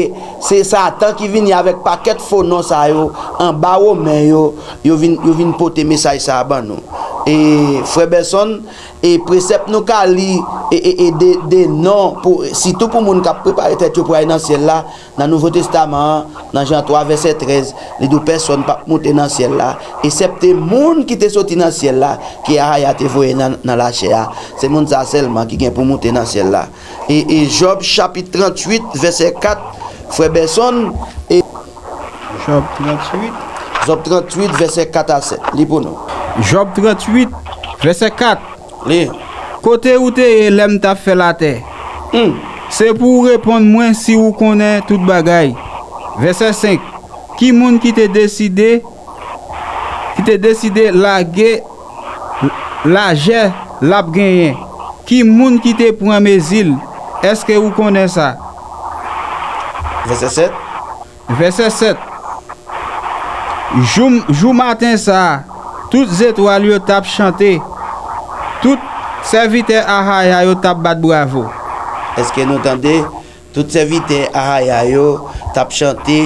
se Satan ki vini avèk pakèt fo non sa yo, anba Women yo, yo vin, yo vin pote mesaj sa a ban nou. E, frè Bèsonn, e presèp nou ka li, e, e, e de, de non, pou, sitou pou moun k ap prepare tèt yo pou al nan syèl la, nan Nouvo Testaman an, nan Jan twa vèsè trèz, li di w pèsonn p ap moute nan syèl la, eksèpte moun ki te soti nan syèl la, ke Ahaya te voye nan, nan lachè a. Se moun sa a sèlman ki gen pou moute nan syèl la. E, e Jòb chapit tranntuit, vèsè kat, frè Bèsonn, e. Jòb tranntuit. Jòb tranntuit, vèsè kat a sèt. Li pou nou. Jòb tranntuit, vèsè kat. Li. Kote ou te ye lè m t ap fè latè? Se pou w reponn mwen si ou konnen tout bagay. Vèsè senk. Ki moun ki te deside, ki te deside lage lajè l ap genyen? Ki moun ki te pran mezi l? Èske ou konnen sa? Vèsè sèt. Vèsè sèt. Jou, jou maten sa a, tout zetwal yo t ap chante, tout sèvitè Ahaya yo t ap bat bravo. Èske nou tande? Tout sèvitè Ahaya yo t ap chante,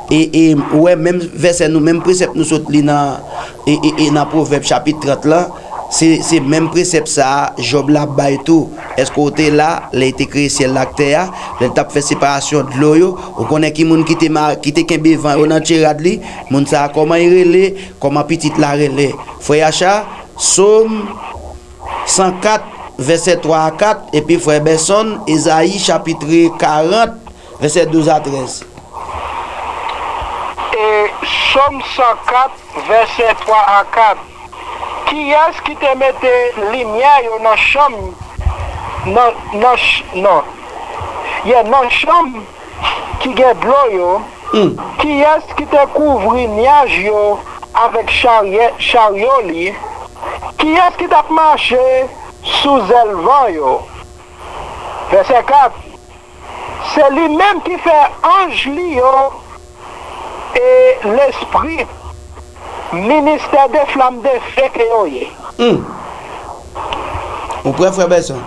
e, e, ou wè, menm vèsè nou, menm presèp nou sot li nan, e, e, e, nan Pwovèb chapit trant lan, se, se menm presèp sa a Jòb la bay tou. Èske w te la lè l te kreye syèl la ak tè a, lè l t ap fè separasyon dlo yo? Ou konnen ki moun ki te ma-, ki te kenbe van yo nan tye rad li? Moun sa a, kòman l rele? Kòman pitit la rele? Frè Yacha, Sòm san kat, vèsè twa a kat, epi frè Bèsonn, Ezayi chapit karant, vèsè douz a trèz. E Sòm san kat, vèsè twa a kat. Kiyès ki te mete limyè yo nan chanm, nan, nan ch-, nan, yeah, nan chanm ki gen dlo yo? Kiyès ki te kouvri nyaj yo avèk charye, charyo li? Kiyès ki t ap mache sou zèl van yo? Vèsè kat. Se li menm ki fè anj li yo e lespri, ministè de flam de fe ke yo ye. Ou prè, frè Bèsonn?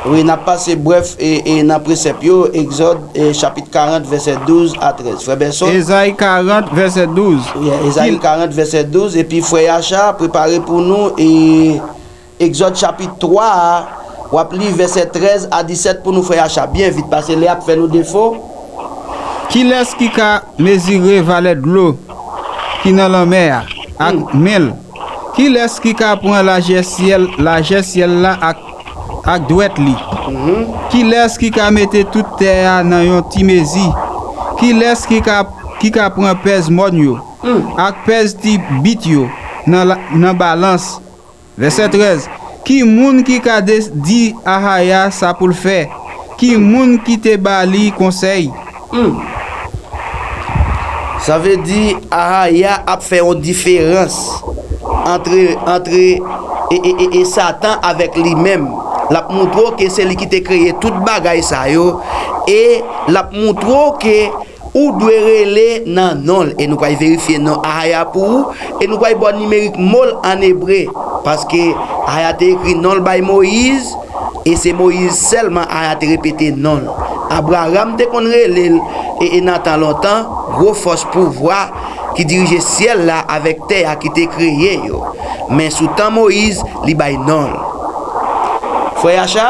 Wi, n ap pase brèf e, e nan presèp yo, Egzòd, e, chapit karant, vèsè douz a trèz. Frè Bèsonn? Ezayi karant, vèsè douz. Wi, Ezayi karant, vèsè douz, epi frè Yacha prepare pou nou, e, Egzòd chapit twa a, w ap li vèsè trèz a disèt pou nou, frè Yacha, byen vit, paske lè ap fè nou defo. Kilès ki ka mezire valè dlo ki nan lanmè a ak men l? Kilès ki ka pran lajè syèl, lajè syèl la ak, ak dwèt li? Kilès ki ka mete tout tè a nan yon ti mezi? Kilès ki ka, ki ka pran pèz mòn yo ak pèz ti bit yo nan, la- nan balans? Vèsè trèz. Ki moun ki ka de- di Ahaya sa pou l fè? Ki moun ki te ba li konsèy? Sa vle di Ahaya ap fè yon diferans antre, antre e, e, e, e Satan avèk li menm. L ap moutre w ke se li ki te kreye tout bagay sa yo, e l ap moutre w ke ou dwe rele nan non l. E nou pral verifye non Ahaya pou ou, e nou pral ba w nimerik mo l ann ebre, paske Ahaya te ekri non l bay Moyiz, e se Moyiz sèlman Ahaya te repete non l. Abraram te konn rele l, e, e nan tan lontan, gwo fòs pouvwa ki dirije syèl la avèk tè a ki te kreye yo. Men sou tan Moyiz, li bay non l. Frè Yacha?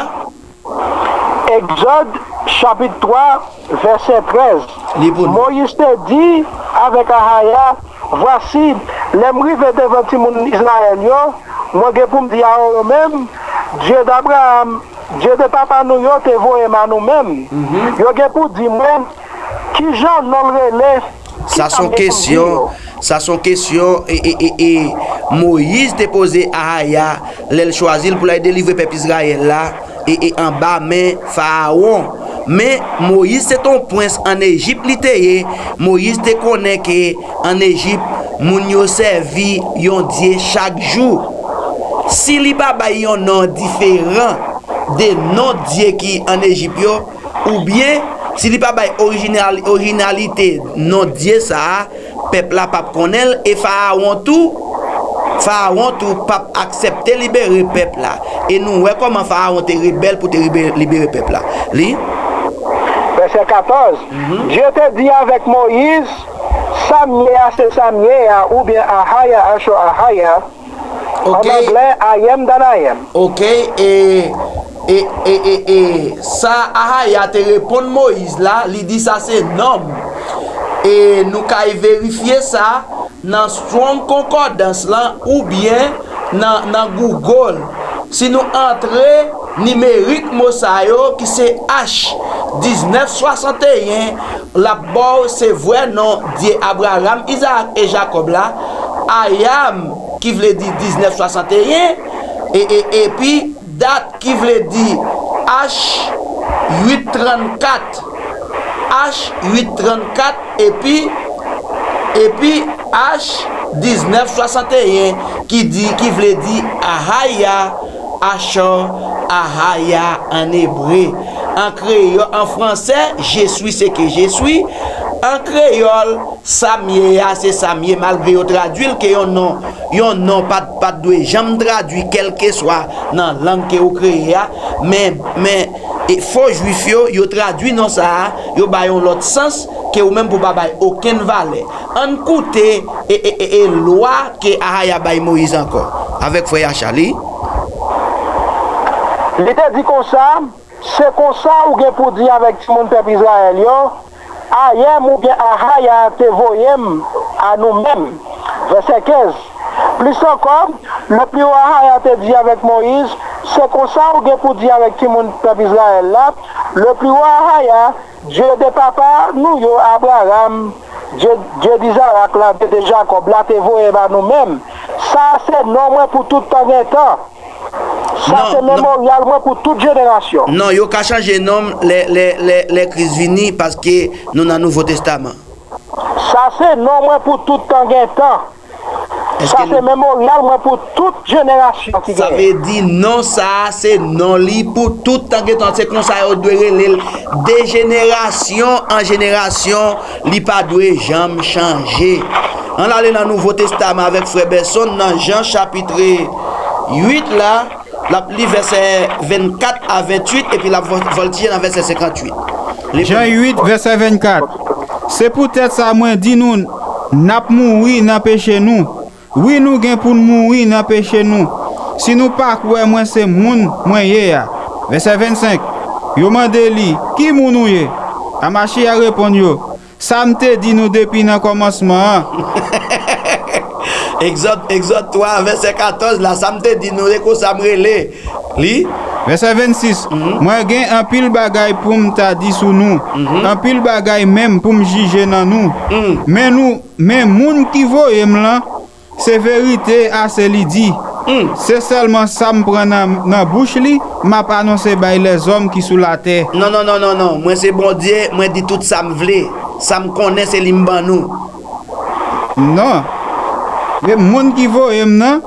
Egzòd, chapit twa, vèsè trèz. Li pou nou. Moyiz te di avèk Ahaya, Vwasi, lè m rive devan timoun Izrayèl yo, mwen gen pou m di a yo menm, Dye d Abraram, Dye de papa nou yo te voye m a nou menm. Yo gen pou di mwen, Kijan non l rele? Sa se yon kesyon, sa se yon kesyon e, e, e, e Moyiz te poze Ahaya lè l chwazi l pou l al delivre pèp Izrayèl la e, e anba men Farawon. Men Moyiz se te yon prens ann Ejip li te ye. Moyiz te konnen ke ann Ejip, moun yo sèvi yon dye chak jou. Si li pa bay yon non diferan de non dye ki ann Ejip yo, oubyen si li pa bay orijinal- orijinalite non dye sa a, pèp la p ap konnen l, e Farawon tou, Farawon tou p ap aksepte libere pèp la. E nou wè kòman Farawon te rebèl pou te libere, libere pèp la. Li. Vèsè katòz. Dye te di avèk Moyiz, Sa m ye a se sa m ye a, oubyen Ahaya asho Ahaya, an anglè, I am that I am. Ok, e, e, e, e, e sa Ahaya te reponn Moyiz la, li di sa se non m. E nou kay verifye sa nan Strong Concordance lan oubyen nan, nan Google. Si nou antre nimerik mo sa yo ki se H diznèf swasanteyen, l ap ba w se vrè non Dye Abraram, Izarak e Jakòb la, Ayam, ki vle di diznèf swasanteyen, e, e, epi dat ki vle di H uit trannkat, H uit trannkat, epi, epi H diznèf swasanteyen, ki di, ki vle di Ahaya, Asher, Ahaya an ebre. An kreyòl, an fransè, Je suis ce que je suis. An kreyòl, Sa m ye a, se sa m ye, malgre yo tradui l ke yon non, yon non pa t, pa t dwe janm tradui, kèlkeswa nan lang ke ou kreye a, men, men, e, fo jwif yo, yo tradui non sa a, yo ba yon lòt sans ke ou menm pou pa bay okenn valè. Ann koute e, e, e, e lwa ke Ahaya bay Moyiz ankò, avèk frè Yacha li. Li te di konsa, Se konsa ou gen pou di avèk timoun pèp Izrayèl yo, Ayèm oubyen Ahaya te voye m a nou menm. Vèsè kenz. Plis ankò, le plus haut Ahaya te di avèk Moyiz, Se konsa ou gen pou di avèk timoun pèp Izrayèl la, Le plus haut Ahaya, Dye de papa nou yo, Abraram, Dye, Dye d'Izarak la, Dye de Jakòb la, te voye m a nou menm. Sa a se non mwen pou tout tan gen tan. Sa se memoryal mwen pou tout jenerasyon. Non, yo ka chanje non m lè, lè, lè, lè Kris vini, paske nou nan Nouvo Testaman. Sa se non mwen pou tout tan gen tan. Sa se memoryal mwen pou tout jenerasyon ki genyen. Sa vle di non sa a se non li pou tout tan gen tan. Se konsa yo dwe rele l de jenerasyon an jenerasyon. Li pa dwe janm chanje. Ann ale nan Nouvo Testaman avèk frè Bèsonn nan Jan chapit uit la, l ap li vèsè vennkat a venntuit epi l ap vòltije nan vèsè senkantuit. Jan uit, vèsè vennkat. Se poutèt sa mwen di nou, n ap mouri nan peche nou. Wi, nou gen pou n mouri nan peche nou. si nou pa kwè mwen se moun mwen ye a. Vèsè vennsenk, yo mande li, ki moun ou ye? Amachiya reponn yo, sa m te di nou depi nan kòmansman an. Egzòd, Egzòd twa, vèsè katòz la, sa m te di nou, e konsa m rele. Li. Vèsè vennsis, mwen gen anpil bagay pou m ta di sou nou, anpil bagay menm pou m jije nan nou. Men nou, men moun ki voye m lan, se verite a se li di. Se sèlman sa m pran nan, nan bouch li, m ap anonse bay lèzòm ki sou latè. Non, non, non, non, non. Mwen se Bondye, mwen di tout sa m vle. Sa m konnen, se li m ban nou. Non. Men moun ki voye m nan,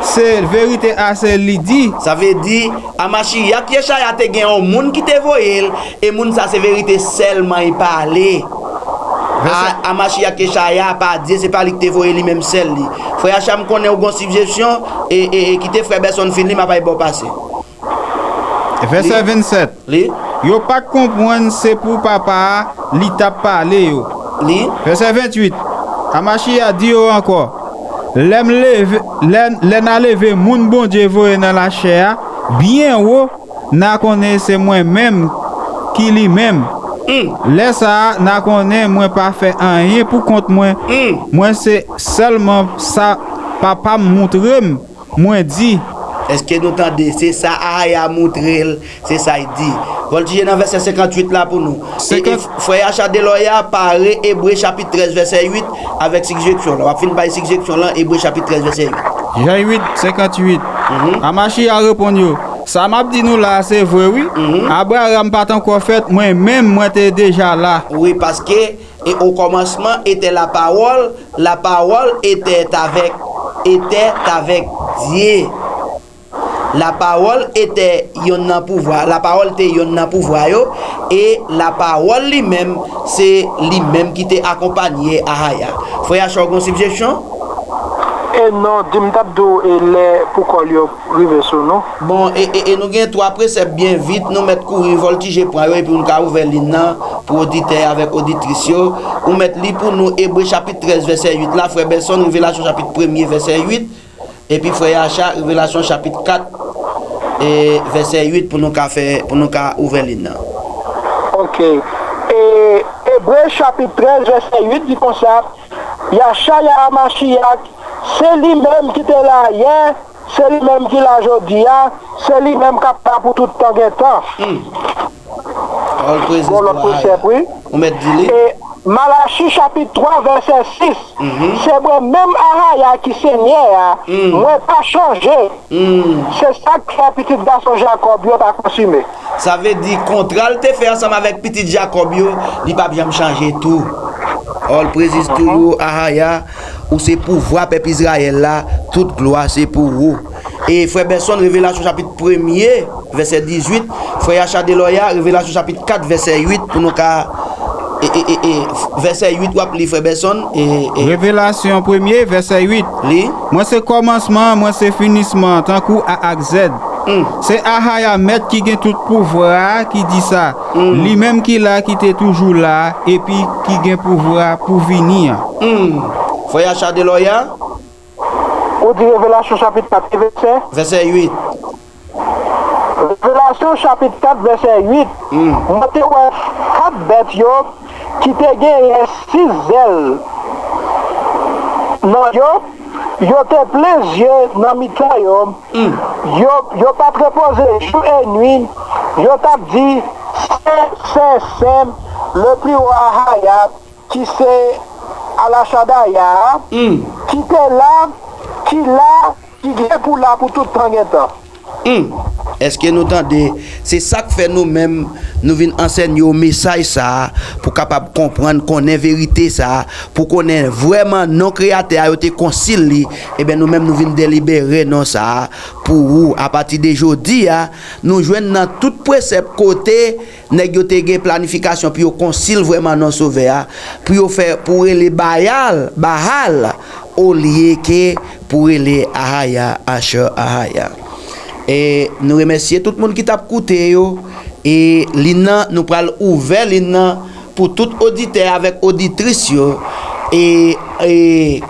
se verite a se li di. Sa vle di, Amachiyach Yechaya te gen yon moun ki te voye l, e moun sa se verite sèlman li pale. A, Amachiyach Yechaya pa Dye, se pa li ki te voye li menm sèl li. Frè Acha, m konnen ou gon sijesyon, e, e, e kite frè Bèsonn fin li, m ap al ba w pase. Vèsè vennsèt. Li. Yo pa t konprann se pou Papa a li t ap pale yo. Li. Vèsè venntuit. Amachiya di yo ankò, lè m leve, lè, lè n a leve moun Bondye voye nan lachè a, byen wo, n a konnen se mwen menm ki li menm. Lè sa a, n a konnen mwen pa fè anyen pou kont mwen. Mwen se sèlman sa Papa m moutre m. Mwen di. Èske nou tande? Se sa Ahaya moutre l, se sa l di. Vòltije nan vèsè senkantuit la pou nou. E, e, frè Yacha Delòya, pare Ebre chapit trèz vèsè uit avèk sijeksyon la. W ap fin bay sijeksyon lan, Ebre chapit trèz vèsè uit. Jan uit, senkantuit. Amachiya reponn yo, sa m ap di nou la a se vre wi. Abraram pa t ankò fèt, mwen menm mwen te deja la. Wi, paske E okòmansman etè lapawòl, lapawòl etè t avèk, etè t avèk Dye. Lapawòl etè yonn nan pouvwa, lapawòl te yonn nan pouvwa yo, e lapawòl li menm, se li menm ki te akonpanye Ahaya. Frè Achor gon sijesyon? E non, di m t ap di w e lè pou kòl yo rive sou nou. Bon, e, e, e nou gen twa presèp byen vit, nou mèt kouri vòltije pran yo epi nou ka ouvè liy nan pou oditè avèk oditris yo. Ou mèt li pou nou Ebre chapit trèz vèsè uit la, frè Bèsonn, Revelasyon chapit premye vèsè uit, epi frè Yacha, Revelasyon chapit kat, e, vèsè uit pou nou ka fè, pou nou ka ouvè liy nan. Ok. E, Ebre chapit trèz vèsè uit di konsa, Yachaya Amachiyach, se li menm ki te la yè, se li menm ki la jodi a, se li menm k ap la pou tout tan gen tan. Gon lòt presèp, wi. Ou mèt di li. E Malachi chapit twa, vèsè sis. Se mwen menm Ahaya ki Senyè a, mwen pa chanje. Se sa k fè pitit gason Jakòb yo pa konsime. Sa vle di, kontra l te fè ansanm avèk pitit Jakòb yo, li p ap janm chanje tou. All praises to you, Ahaya, ou se pouvwa pèp Izrayèl la, tout glwa se pou ou. E frè Bèsonn, Revelasyon chapit premye, vèsè dizuit, frè Yacha Delòya, Revelasyon chapit kat, vèsè uit, pou nou ka, e, e, e, e, vèsè uit, w ap li, frè Bèsonn, e, e. Revelasyon premye, vèsè uit. Li. Mwen se kòmansman an, mwen se finisman an, tankou A ak Zèd. Se Ahaya Mèt ki gen tout pouvwa a ki di sa, li menm ki la ki te toujou la a, epi ki gen pouvwa pou vini an. Frè Yacha Delòya. Ou di Revelasyon chapit kat ki vèsè? Vèsè uit. Revelasyon chapit kat vèsè uit. Mwen te wè kat bèt yo ki te genyen sis zèl nan yo, yo te plen zye nan mitan yo, yo, yo pa t repoze jou e nwi, yo t ap di, Sen, sen, sen, Lepliwo Ahaya, ki se Alachadaya a, ki te la, ki la, ki gen pou la pou tout tan gen tan. Èske nou tande? Se sa k fè nou menm, nou vin ansèye w mesaj sa a, pou w kapab konprann, konnen verite sa a, pou w konnen vrèman non Kreyatè a, yo te konsil li, ebyen nou menm nou vin delibere non sa a pou ou. Apati de jodi a, nou jwenn nan tout presèp kote nèg yo te gen planifikasyon pou yo konsil vrèman non Sovè a, pou yo fè, pou rele Bayal, Bahal, olye ke pou rele Ahaya, Asher Ahaya. E nou remèsye tout moun ki t ap koute yo, e liy nan, nou pral ouvè liy nan pou tout oditè avèk oditris yo, e, e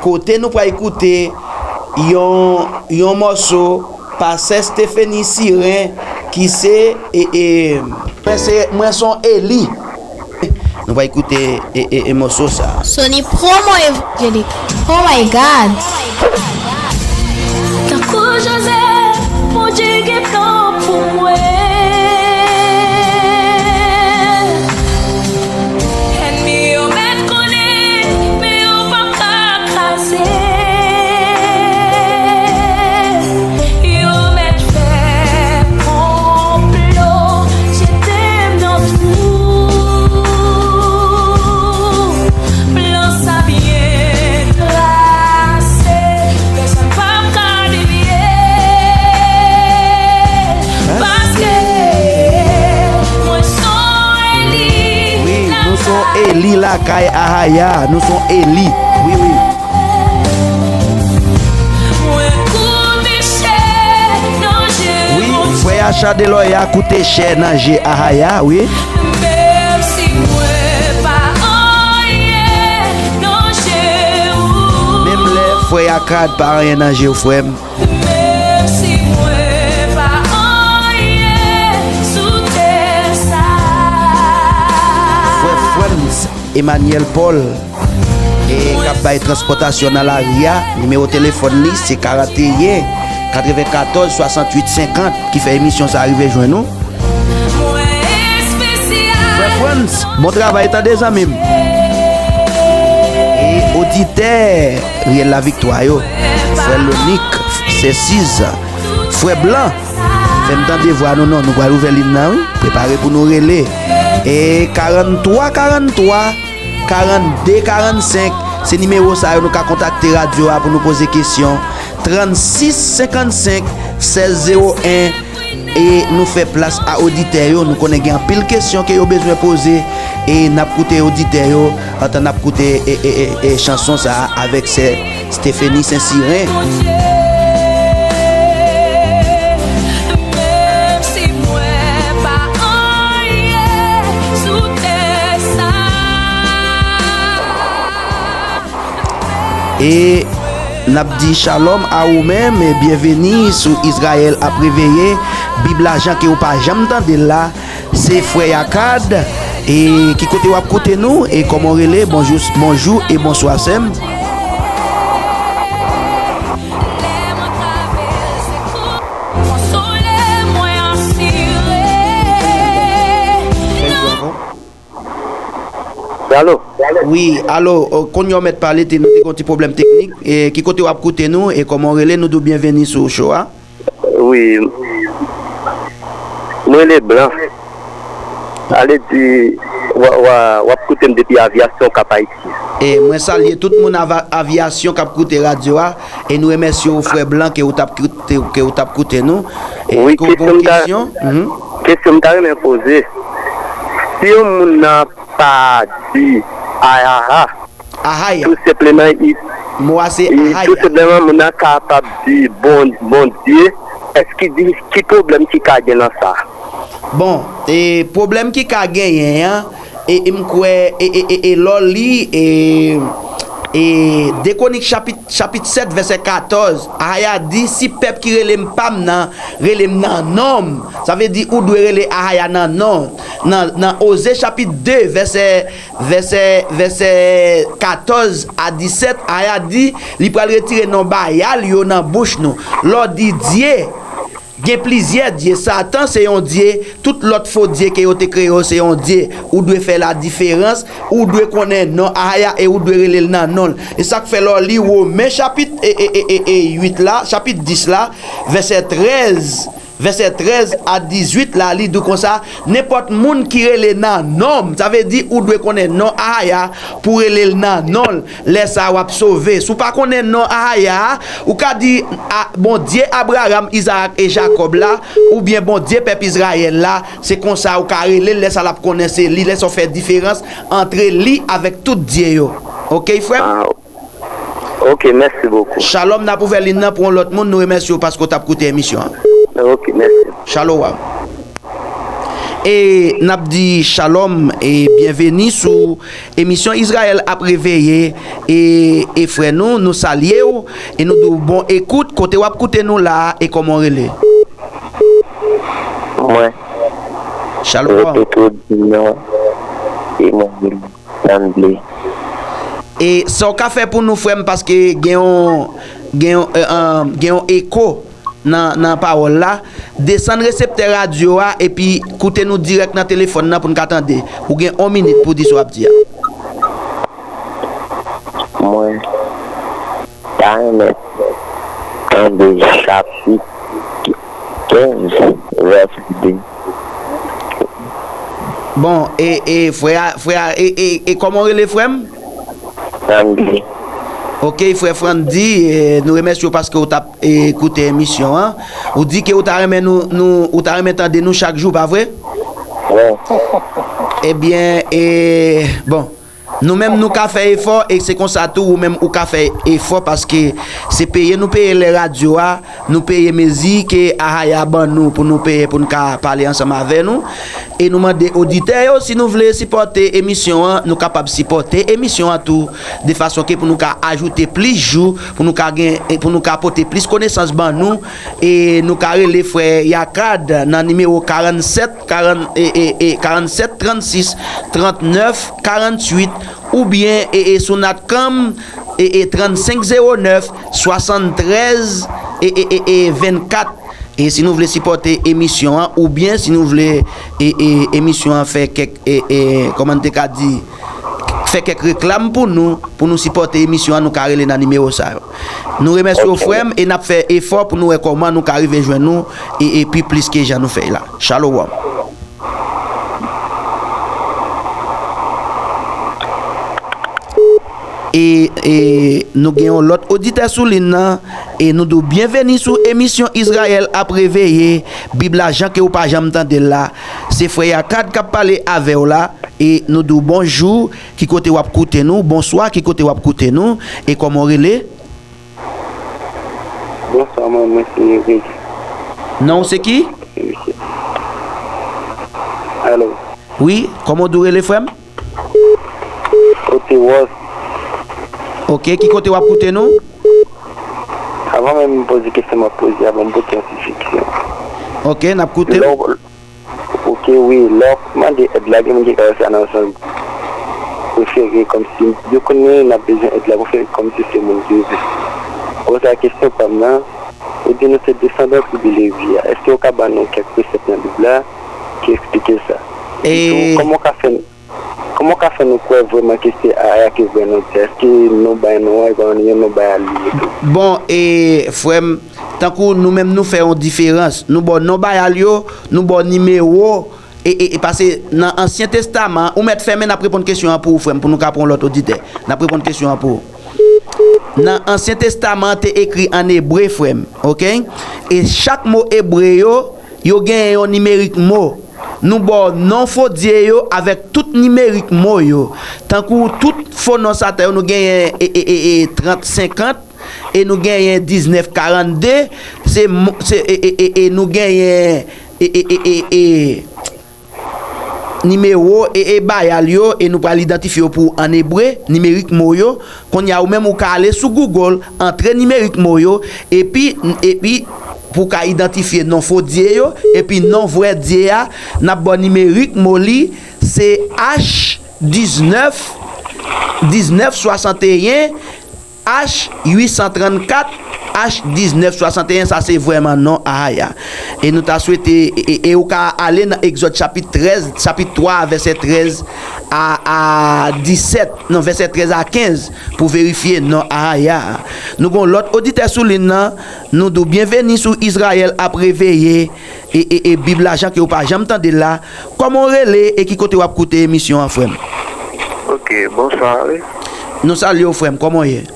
kote nou pral koute yon, yon mòso Pastè Stéphanie Siren ki se, e, e, mwen se, mwen se yon eli. Nou pral koute, e, e, e, moso sa. Sony Promo Evangelique. Oh my God! Tankou Jozèf, Bondye gen plan pou mwen. Ènmi yo mèt konnen, men yo p ap ka kraze. Yo mèt fè konplo, jete m nan twou. Plan sa byen trase, pèsonn p ap ka devye l. Paske mwen se yon eli. Wi, nou se yon eli lakay Ahaya. Nou se yon eli. Wi, wi. Mwen koute chè nan je Wi, Bondye. Frè Achad Eloya koute chè nan je Ahaya, wi. Menm si mwen pa anyen nan je ou. Menm lè frè Achad pa anyen nan je w, frè m. Menm si mwen pa anyen sou tè sa. Frè Frantz Emmanuel Paul, e k ap bay transpòtasyon nan lari a, nimewo telefòn li se karanteyen katrevenkatòz swasanntuit senkant, ki fè emisyon sa a rive jwenn ou. Frè Frantz, bon travay tande zanmi m. E oditè Riyèl Laviktwa yo, frè Lonik, sè Siz, frè Blan, fè m tande vwa nou non, nou pral ouvè liy nan wi. Prepare pou nou rele. E karanntwa karanntwa, karannde karannsenk, se nimewo sa yo nou ka kontakte radyo a pou nou poze kesyon. Trannsis senkannsenk, sèz zewo en, e nou fè plas a oditè yo. Nou konnen gen anpil kesyon ke yo bezwen poze, e n ap koute oditè yo antan n ap koute, e, e, e, e, chanson sa a avèk sè Stéphanie Saint-Cyrin. Menm si mwen pa anyen sou tè sa. E n ap di shalom a ou menm e byenveni sou Izrayèl ap reveye. Bib la jan ke ou pa janm tande l la, se frè Yakad. E ki kote w ap koute nou e kòman w rele? Bonjou, bonjou e bonswa sè m. Alo. Wi, alo, o, kounye a w mèt pale, te, nou te gen yon ti pwoblèm teknik. E, ki kote w ap koute nou e kòman w rele? Nou di w byenveni sou show a. Wi. Mwen Leblan. Ale di, w, w, w ap koute m depi Avyasyon Kap Ayiti. E mwen salye tout moun ava, Avyasyon k ap koute radyo a. E nou remèsye w, frè Blan, ke w t ap koute, ke w t ap koute nou. E wi, ke w gen kesyon m ta, kesyon? Mhm. Kesyon m ta renmen poze. Si yon moun nan pa di Ahaya, Ahaya. Tou senpleman, i, mo a se i, Ahaya. Tou senpleman, moun nan kapab di bon, Bondye. Èske di, ki pwoblèm ki ka gen nan sa? Bon, e, pwoblèm ki ka genyen an, e, e m kwè, e, e, e, e lè w li, e, e, De Kwonik chapit, chapit sèt, vèsè katòz, Ahaya di, si pèp ki rele m pa m nan, rele m nan non m, sa vle di ou dwe rele Ahaya nan non. Nan, nan Oze chapit de, vèsè, vèsè, vèsè katòz a disèt, Ahaya di, li pral retire non Bayal yo nan bouch nou. Lè w di Dye, gen plizyè dye. Satan se yon dye, tout lòt fo dye ke yo te kreye yo se yon dye. Ou dwe fè ladiferans, ou dwe konnen non Ahaya e ou dwe rele l nan non l. E sa k fè lè w li Women chapit, e, e, e, e, e uit la, chapit dis la, vèsè trèz, vèsè trèz a dizuit la, li di w konsa, nenpòt moun ki rele nan non m, sa vle di ou dwe konnen non Ahaya pou w rele l nan non l. Lè sa a, w ap sove. Si w pa konnen non Ahaya a, ou ka di, a, Bondye Abraram, Izarak e Jakòb la, oubyen Bondye pèp Izrayèl la, se konsa ou ka rele l, lè sa a, l ap konnen se li, lè sa a, w fè diferans antre li avèk tout dye yo. Oke, frè m? Ah, ok, mèsi bokou. Shalom, n ap ouvè liy nan pou yon lòt moun. Nou remèsye w paske w t ap koute emisyon an. Ok, mèsi. Shalom. E n ap di shalom e byenveni sou emisyon Izrayèl ap reveye. E, e frè nou, nou salye w e nou di w bon ekout kote w ap koute nou la a e kòman w rele? Mwen, Shalom. Petwodina, e mwen rele Stanley. E sa w ka fè pou nou, frè m, paske gen yon, gen yon, eh, eh, gen yon eko nan, nan pawòl la. Desann reseptè radyo a epi koute nou dirèk nan telefòn nan pou n ka tande. Ou gen yon minit pou w di sa w ap di a. Mwen ta renmen tande chapit kenz, vèsè de. Bon, e, e frè a, frè a, e, e, e kòman w rele, frè m? Sandy. Ok, frè Frandy, e, nou remèsye w paske w t ap, e, koute emisyon an. Ou di ke ou ta renmen nou, nou, ou ta renmen tande nou chak jou, pa vre? Wi. Ebyen, e, bon, nou menm nou ka fè efò e se konsa tou ou menm ou ka fè efò paske se peye nou peye lè radyo a, nou peye mezi ke Ahaya ban nou pou nou peye pou n ka pale ansanm avè nou. E nou mande oditè yo, si nou vle sipòte emisyon an, nou kapab sipòte emisyon an tou, de fason ke pou nou ka ajoute plis jou, pou nou ka gen, pou nou ka pote plis konesans ban nou, e nou ka rele frè Yakad nan nimewo karannsèt, karann, e, e, e, karannsèt trannsis trannèf karanntuit, oubyen, e, e, sou Natcom, e, e, trannsenk zewo nèf swasanntrèz, e, e, e, e, vennkat. E si nou vle sipòte emisyon an, oubyen si nou vle, e, e, emisyon an fè kèk, e, e, kòman n te ka di, fè kèk reklam pou nou, pou nou sipòte emisyon an, nou ka rele nan nimewo sa yo. Nou remèsye w, frè m, e n ap fè efò pou nou wè kòman nou ka rive jwenn nou, e, e pi plis ke jan nou fè la. Shalom. E, e nou gen yon lòt oditè sou liy nan, e nou di w byenveni sou emisyon Izrayèl ap reveye, Bib la jan ke w pa janm tande l la. Se frè Yakad k ap pale avè w la, e nou di w bonjou, ki kote w ap koute nou, bonswa, ki kote w ap koute nou, e kòman w rele? Bonswa, mwen, mwen se Eric. Non w se ki? Alo. Wi, kòman w di w rele, frè m? Kote Wòs. Ok, ki kote w ap koute nou? Avan menm m poze kesyon m ap poze a, ban m pote yon ti fiksyon. Ok, n ap koute w. Lè w, ok, wi, lè w ap mande èd la, gen moun ki ka wè sa nan sans prefere, kòmsi yo konnen n ap bezwen èd la, prefere kòmsi se moun ki rive. Konsa, kesyon pa m nan, ou di nou se desandan tribi Levi a. Èske w ka ban nou kèk presèp nan Bib la ki eksplike sa? E- Epitou, kòman w ka fè, kòman w ka fè nou kwè vrèman ke se Ahaya ki vrè non di a? Èske non bay nou an, epi yon non bay a li etou? Bon, e, frè m, tankou nou menm nou fè yon diferans. Nou ba w non bay a l yo, nou ba w nimewo, e, e, e pase nan Ansyen Testaman, ou mèt fèmen, n ap reponn kesyon an pou ou, frè m, pou nou ka pran yon lòt oditè. N ap reponn kesyon an pou ou. Nan Ansyen Testaman an te ekri ann ebre, frè m, ok? E chak mo ebre yo, yo genyen yon nimerik mo. Nou ba w non fo dye yo avèk tout nimerik mo yo. Tankou tout fo non Satan yo, nou genyen, e, e, e, e, trant senkant, e nou genyen diznèf karannde, se mo-, se, e, e, e, e nou genyen, e, e, e, e, e, nimewo, e, e bay a l yo, e nou pral idantifye yo pou ou ann ebre, nimerik mo yo. Kounye a, ou menm ou ka ale sou Google, antre nimerik mo yo, epi, epi pou w ka idantifye non fo dye yo, epi non vrè Dye a, n ap ba w nimerik mo li, se H diznèf, diznèf swasanteyen, H uit san trannkat, H diznèf swasanteyen, sa se vrèman non Ahaya. E nou ta swete, e, e, e ou ka ale nan Egzòd chapit trèz, chapit twa, vèsè trèz a, a disèt, non, vèsè trèz a kenz, pou verifye non Ahaya a. Nou gon lòt oditè sou liy nan, nou di w byenveni sou Izrayèl ap reveye, e, e, e Bib la jan ke w pa janm tande l la. Kòman w rele e ki kote w ap koute emisyon an, frè m? Ok, bonswa, wi. Nou salye w, frè m, kòman w ye?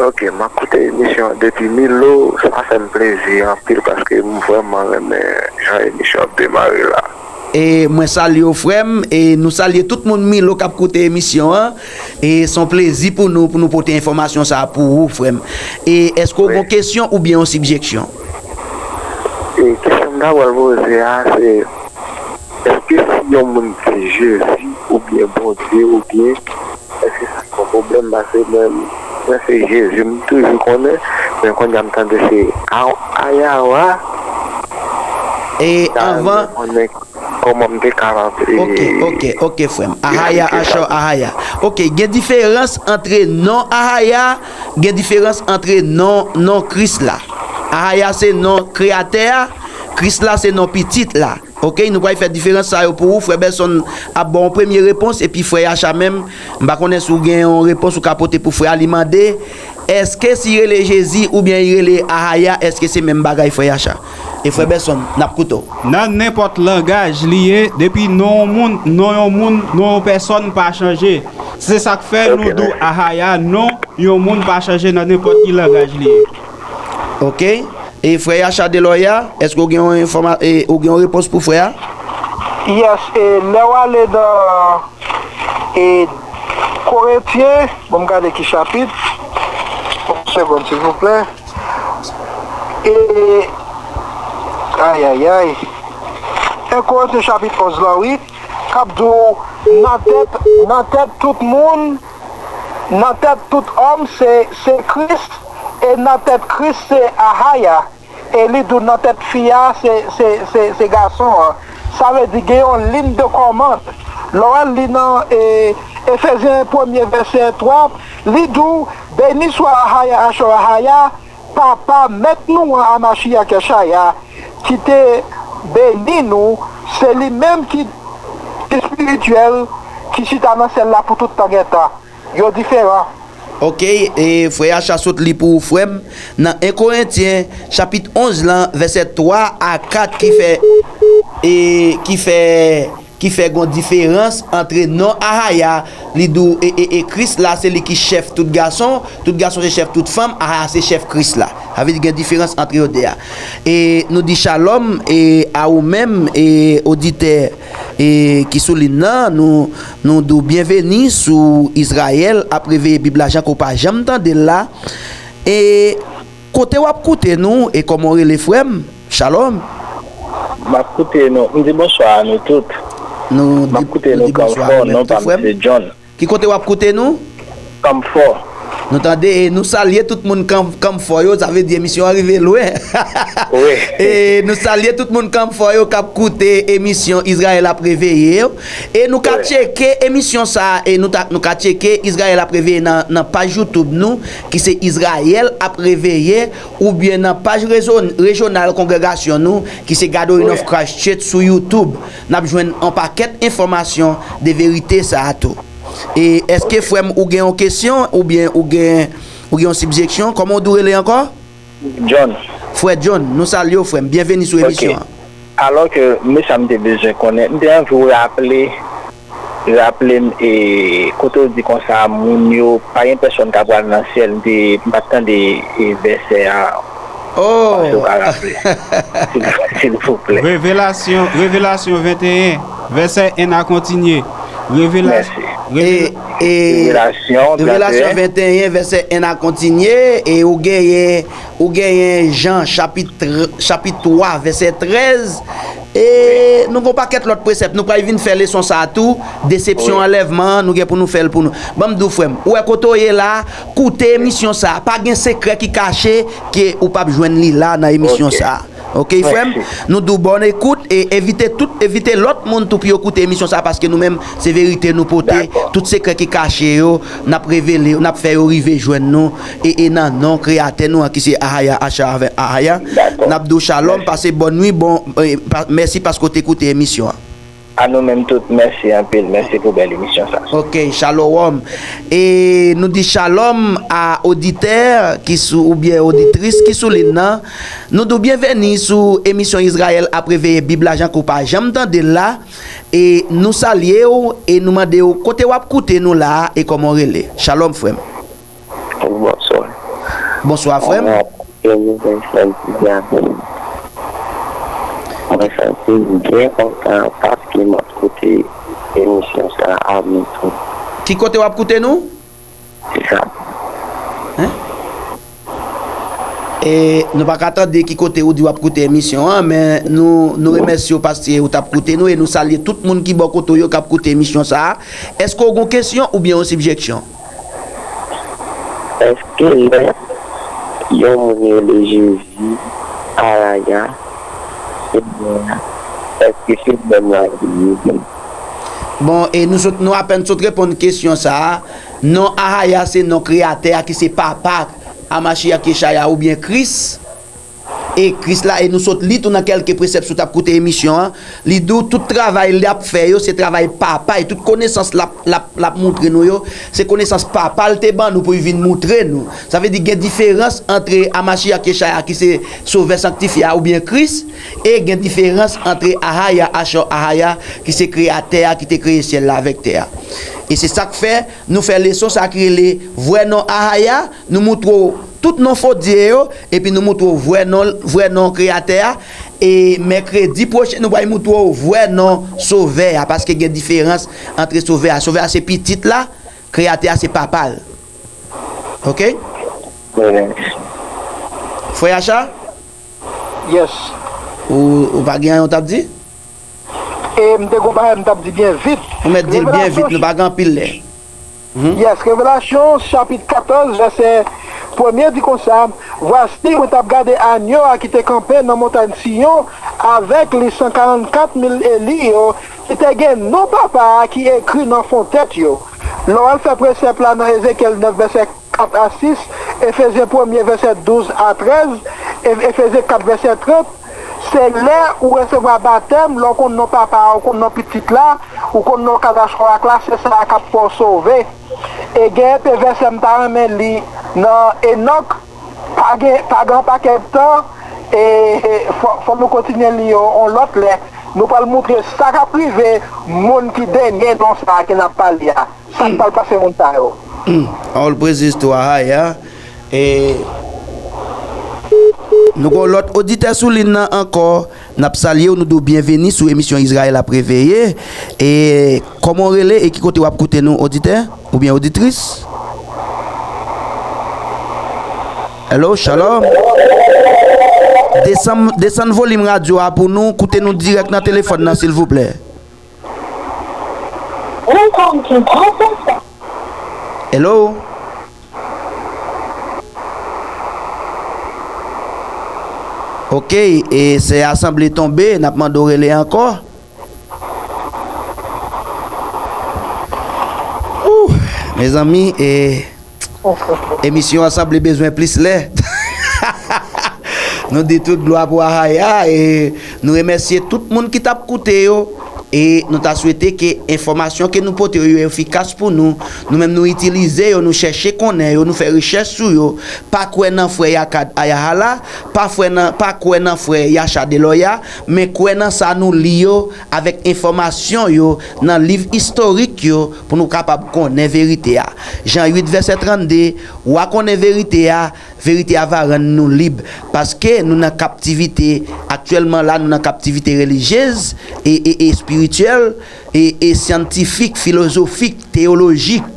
Ok, m ap koute emisyon an depi Milo, sa fè m plezi anpil paske m vrèman renmen jan emisyon ap demare la. E mwen salye w, frè m, e nou salye tout moun Milo k ap koute emisyon an. E se yon plezi pou nou, pou nou pote enfòmasyon sa a pou ou, frè m. E èske w gon kesyon oubyen yon sijèksyon? E kesyon m ta pral poze a, se, èske yon moun di Jezi oubyen Bondye oubyen, èske sa k yon pwoblèm? Paske mwen, mwen se Jezi m toujou konnen, men kounye a m tande se Ayawa. E anvan. Kòman m te kapab. Ok, ok, ok, frè m. Ahaya, Ashor, Ahaya. Ok, gen diferans antre non Ahaya, gen diferans antre non, non Kris la. Ahaya se non Kreyatè a, Kris la se non Pitit la. Ok, nou pral fè diferans sa yo pou ou. Frè Belson ap ba w yon premye repons, epi frè Yacha menm, m pa konnen si w gen yon repons ou ka pote pou frè a, li mande, èske si rele Jezi oubyen li rele Ahaya, èske se menm bagay, frè Yacha? E frè Belson, n ap koute w. Nan nenpòt langaj li ye, depi non yon moun, non yon moun, non yon pèsòn pa chanje. Se sa k fè nou di w Ahaya, non yon moun pa chanje nan nenpòt ki langaj li ye. Ok. E frè Yacha Deloya, èske w gen yon enfòma, e, ou gen yon repons pou frè a? Yes, e lè w ale nan e Korentyen, bon, m gade ki chapit. Yon segonn, silvouplè. E, ayayay. En Korentyen chapit onz lan, wi, k ap di w, nan tèt, nan tèt tout moun, nan tèt tout òm, se, se Kris, e nan tèt Kris, se Ahaya. E li di w nan tèt fi a, se, se, se, se gason an. Sa vle di gen yon ligne de commande. Lè w al li nan e, Efezyen premye vèsè twa, li di w, Beni swa Ahaya Ashor Ahaya, papa mèt nou an Amachiyach Yachaya, ki te beni nou, se li menm ki espirityèl, ki chita nan syèl la pou tout tan gen tan. Yo diferan. Ok, e frè Yacha sot li pou ou, frè m, nan en Korentyen chapit onz lan, vèsè twa a kat ki fè, e ki fè, ki fè gon diferans antre non Ahaya, li di w, e, e, e Kris la se li ki chèf tout gason, tout gason se chèf tout fanm, Ahaya se chèf Kris la. Sa vle di gen diferans antre yo de a. E nou di shalom e a ou menm, e oditè, e ki sou liy nan, nou, nou di w byenveni sou Izrayèl ap reveye Bib la jan ke w pa janm tande l la. E kote w ap koute nou e kòman w rele, frè m? Shalom. M ap koute nou. M di bonswa a nou tout. Nou M ap koute nou Kanfò, non pa m se John. Ki kote w ap koute nou? Kanfò. Nou tande e nou salye tout moun Kanfò yo, sa vle di emisyon an rive lwen. E nou salye tout moun Kanfò yo k ap koute emisyon Izrayèl ap reveye yo. E nou ka tcheke emisyon sa a, e nou, nou ka tcheke Izrayèl ap reveye nan, nan paj YouTube nou, ki se Izrayèl ap reveye, oubyen nan paj rejyonal kongregasyon nou, ki se Gathering of Christ Church sou YouTube. N ap jwenn yon pakèt enfòmasyon de verite sa a tou. E èske frè m ou gen yon kesyon oubyen ou gen, ou gen yon sibjeksyon? Kòman w di w rele ankò? John. Frè John, nou salye w, frè m. Byenveni sou emisyon an. Alò ke, men sa m te bezwen konnen, m te anvi w raple, raple m, e, kote w di konsa, moun yo, pa gen pèsonn k ap pral nan syèl, m te, m pa t tande, e, vèsè a. Pase w ka raple. Silvouplè. Revelasyon, Revelasyon venteyen, vèsè en a kontinye. Revelasyon. Revelasyon. Revelasyon venteyen, vèsè en a kontinye, e ou genyen, ou genyen Jan chapit, chapit twa, vèsè trèz. E nou gen yon pakèt lòt presèp. Nou pral vin fè leson sa a tou. Desepsyon, anlèvman an, nou gen pou nou fè l pou nou. Ban m di w, frè m, ou wè kote w ye la a, koute emisyon sa a. Pa gen sekrè ki kache ke ou p ap jwenn li la nan emisyon sa a. Ok, frè m? Nou di w bòn ekout e envite tout, envite lòt moun tou pou yo koute emisyon sa a, paske nou menm, se verite nou pote. Tout sekrè ki kache yo, n ap revele yo, n ap fè yo rive jwenn nou, e, e nan non Kreyatè nou an, ki se Ahaya, Asha avè Ahaya. N ap di w shalom, pase bòn nwi, bon, e, mèsi paske w te koute emisyon an. A nou menm tout, mèsi anpil, mèsi pou bèl emisyon sa. Ok, shalom. E nou di shalom a oditè ki sou, oubyen oditris ki sou liy nan. Nou di w byenveni sou emisyon Izrayèl ap reveye Bib la jan ke w pa janm tande l la. E nou salye w e nou mande w kote w ap koute nou la a e kòman w rele. Shalom, frè m. Bonswa. Bonswa, frè m. Mwen ap koute nou, mwen fè l di byen. Mwen santi m byen kontan paske m ap koute emisyon sa a avni tou. Ki kote w ap koute nou? Se sa. Hein? E nou pa ka tande ki kote ou di w ap koute emisyon an, men nou, nou remèsye w paske ou t ap koute nou e nou salye tout moun ki bò kote w yo k ap koute emisyon sa a. Èske w gen yon kesyon oubyen yon sibjeksyon? Èske lè yon moun rele Jezi Araya, ebyen, èske se menm la li ye? Bon, e nou sot, nou apèn sot reponn kesyon sa a. Non Ahaya se non Kreyatè a ki se Papa a Mashiach Yeshaya oubyen Kris. E Kris la, e nou sot li tou nan kèlke presèp si w t ap koute emisyon an. Li di w tout travay l ap fè yo, se travay Papa, e tout konesans l ap, l ap, l ap montre nou yo, se konesans Papa l te ban nou pou l vin montre nou. Sa vle di gen diferans antre Amashiach Yeshaya ki se Sovè Sanktifye a oubyen Kris, e gen diferans antre Ahaya, Ashor Ahaya, ki se Kreyatè a ki te kreye syèl la avèk tè a. E se sa k fè nou fè leson sa ki rele Vrè non Ahaya, nou montre w tout non fo dye yo, epi nou montre w vrè non, vrè non Kreyatè a. E mèkredi pwochen, nou pral montre w vrè non Sovè a, paske gen diferans antre Sovè a. Sovè a se Pitit la, Kreyatè a se Papa l. Oke? Frè Yacha? Yes. Ou, ou pa gen anyen w t ap di? E m te gon bagay m t ap di byen vit. Ou mèt di l byen vit, nou pa gen anpil lè. Yes, Revelasyon chapit katòz vèsè premye di konsa, Vwasi, mwen t ap gade Anyo a ki te kanpe nan montay Siyon avèk li san karannkat mil eli yo ki te gen non Papa a ki ekri nan fon tèt yo. Lè w al fè presèp la nan Ezekyèl nèf vèsè kat a sis, Efezyen premye vèsè douz a trèz, Efezyen kat vèsè trant, se lè ou resevwa batèm, lè w konn non Papa a, ou konn non Pitit la, ou konn non Kadashwarak la, se sa a k ap fè w sove. E gen enpe vèsè m ta renmen li nan Enòk, pa gen pa gen pakèt tan, e fò, fò nou kontinye li yo on lòt lè. Nou pral moutre sa k ap rive moun ki dènye non sa a ke n ap pale a. Sa k pral pase moun sa yo. All praises to Ahaya. E nou gon lòt oditè sou liy nan ankò. N ap salye w, nou di w byenveni sou emisyon Izrayèl ap reveye. E kòman w rele e ki kote w ap koute nou, oditè oubyen oditris? Hello, shalom. Desann, desann volim radyo a pou nou, koute nou dirèk nan telefòn nan, silvouplè. Welcome to Pulpit. Hello? Ok, e sè a sanble tonbe, n ap mande w rele ankò. Ooh, mezanmi, e Emisyon an sanble bezwen plis lè. Nou di tout glwa pou Ahaya e nou remèsye tout moun ki t ap koute yo. E nou ta swete ke enfòmasyon ke nou pote yo, yo efikas pou nou. Nou menm nou itilize yo, nou chèche konnen yo, nou fè rechèch sou yo. Pa kwè nan frè Yakad Ayahala, pa, frè nan, pa kwè nan frè Yacha Deloya, men kwè nan sa nou li yo avèk enfòmasyon yo nan liv istorik yo pou nou kapab konnen verite a. Jan uit vèsè trannde, w a konnen verite a, verite a va rann nou lib. Paske nou nan kaptivite, aktyèlman la, nou nan kaptivite relijyez e, e, e espirityèl e, e syantifik, filozofik, teyolojik.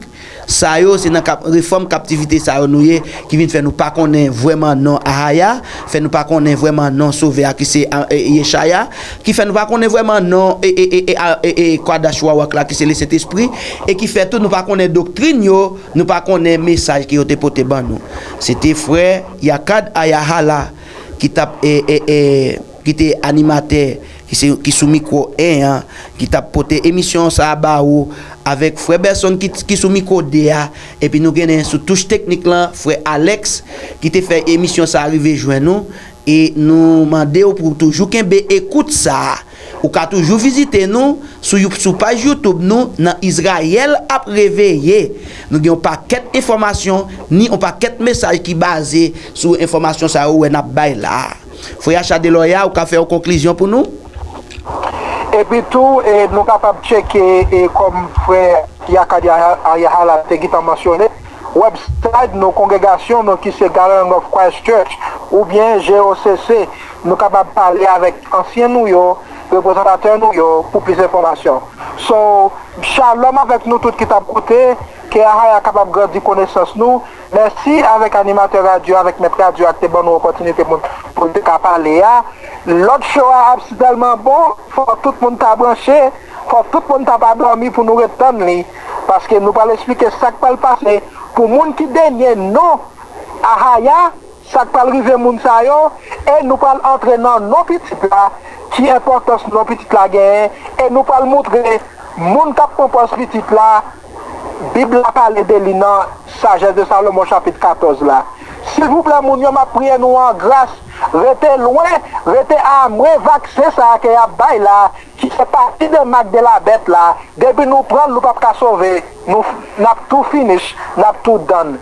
Sa yo, se nan kap, refòm kaptivite sa yo nou ye, ki vin fè nou pa konnen vrèman non Ahaya, fè nou pa konnen vrèman non Sovè a ki se a, e, Yechaya, ki fè nou pa konnen vrèman non e, e, e, e, a, e, e, Kadash Warak la ki se Lesentespri, e ki fè tou nou pa konnen doktrin yo, nou pa konnen mesaj ke yo te pote ban nou. Se te frè Yakad Ayahala ki t ap, e, e, e, ki te animatè, ki se, ki sou mikwo en an, ki t ap pote emisyon sa a ba ou, avèk frè Bèsonn ki, ki sou mikwo de a, epi nou genyen sou touch teknik lan, frè Alex, ki te fè emisyon sa a rive jwenn nou, e nou mande w pou w toujou kenbe ekout sa a. Ou ka toujou vizite nou sou, sou paj YouTube nou nan Izrayèl ap reveye. Nou gen yon pakèt enfòmasyon, ni yon pakèt mesaj ki baze sou enfòmasyon sa yo wè n ap bay la a. Frè Yacha Deloya, ou ka fè yon konklizyon pou nou? Epi tou, e, nou kapab tcheke, e, kòm frè Yakad Ayahala te gentan mansyone, website nou, kongregasyon nou ki se Gathering of Christ Church oubyen G O C C, nou kapab pale avèk ansyen nou yo, reprezantatè nou yo pou plis enfòmasyon. So, shalom avèk nou tout ki t ap koute, ke Ahaya kapab grandi konesans nou. Mèsi avèk animatè radyo, avèk mèt radyo a ki te ban nou opòtinite pou, pou n te ka pale a. Lòt cho a ap si tèlman bon, fò tout moun ta branche, fò tout moun ta pa dòmi pou nou ret tann li. Paske nou pral esplike sa k pral pase pou moun ki denye non Ahaya, sa k pral rive moun sa yo, e nou pral antre nan non pitit la, ki enpòtans non pitit la genyen, e nou pral moutre moun k ap pran pòz pitit la, Bib la pale de li nan Sajès de Salomon chapit katòz la. Silvouplè, moun yo, m ap priye nou an gras, rete lwen, rete amwe vaksen sa a ke y ap bay la, ki fè pati de mak de la bèt la. Depi nou pran l, nou p ap ka sove. Nou, n ap tou finish, n ap tou done.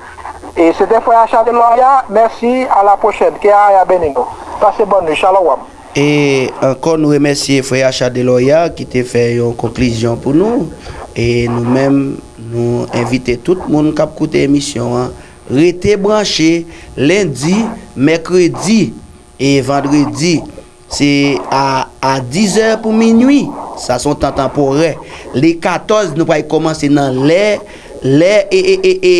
E se te frè Achade Lòya. Mèsi, a la pwochèn. Ke Ahaya beni nou. Pase bòn nwi. Shalom. E ankò, nou remèsye frè Achade Lòya ki te fè yon konklizyon pou nou. E nou menm, nou envite tout moun k ap koute emisyon an, rete branche lendi, mèkredi e vandredi. Se a, a dizè pou minui. Sa se yon tan tanporè. Le katòz, nou pral kòmanse nan lè, lè, e, e, e, e,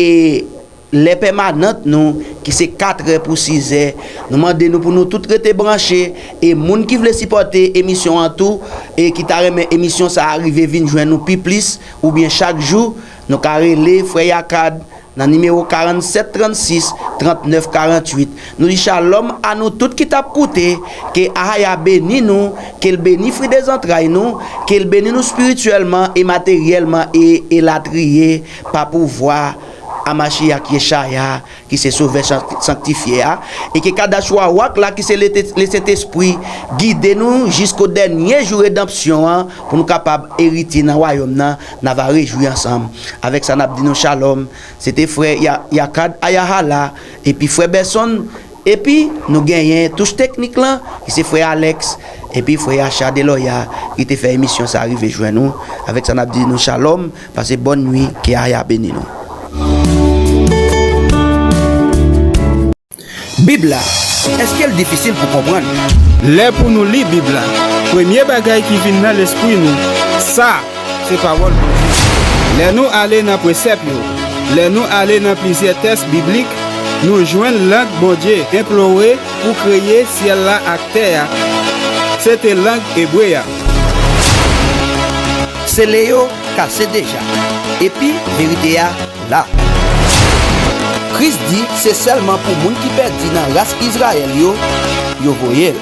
lè pèmanant nou, ki se katrè pou sizè. Nou mande nou pou nou tout rete branche, e moun ki vle sipòte emisyon an tou, e ki ta renmen emisyon sa a rive vin jwenn nou pi plis, oubyen chak jou, nou ka rele frè Yakad nan nimewo karannsèt trannsis trannèf karanntuit. Nou di shalom a nou tout ki t ap koute, ke Ahaya beni nou, ke l beni fwi de zantray nou, ke l beni nou espirityèlman e materyèlman e elatriye, pa pouvwa a Machiyach Yechaya, ki se Sovè san-, sanktifye a, e ke Kadash Wawak la, ki se Lete-, Lesentespri, gide nou jisko dènye jou redanpsyon an, pou nou kapab eritye nan wayòm nan, n a va rejwi ansanm. Avèk sa, n ap di nou shalom. Se te frè Ya-, Yakad Ayahala, epi frè Bèsonn, epi nou genyen touch teknik lan, ki se frè Alex, epi frè Yacha Delòya, ki te fè emisyon sa a rive jwenn nou. Avèk sa, n ap di nou shalom, pase bòn nwi, ke Aya beni nou. Bib la, èske l difisil pou konprann? Lè pou nou li Bib la. Premye bagay ki vin nan lespri nou, sa se Pawòl Bondye. Lè nou ale nan presèp yo, lè nou ale nan plizyè tèks biblik, nou jwenn lang Bondye enplore pou kreye syèl la ak tè a, se te lang ebre a. Sele yo kase deja, epi verite a la. Kris di se sèlman pou moun ki pèdi nan ras Izrayèl yo, yo voye l.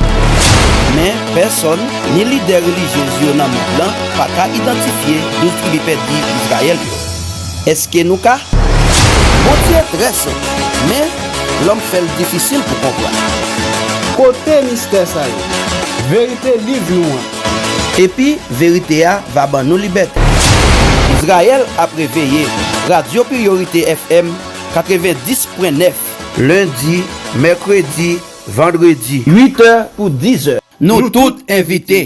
Men, pèsonn, ni lidè relijyez yo nan mond lan pa ka idantifye douz tribi pèdi Izrayèl yo. Èske nou ka? Bondye trè senp, men lòm fè l difisil pou konprann. Kote mistè sa yo? Verite liv nou an. Epi verite a va ban nou libète. Izrayèl ap reveye. Radyo Priyorite F M katrevenndis pwen nèf. Lendi, mèkredi, vandredi. Uit è pou diz è. Nou tout envite.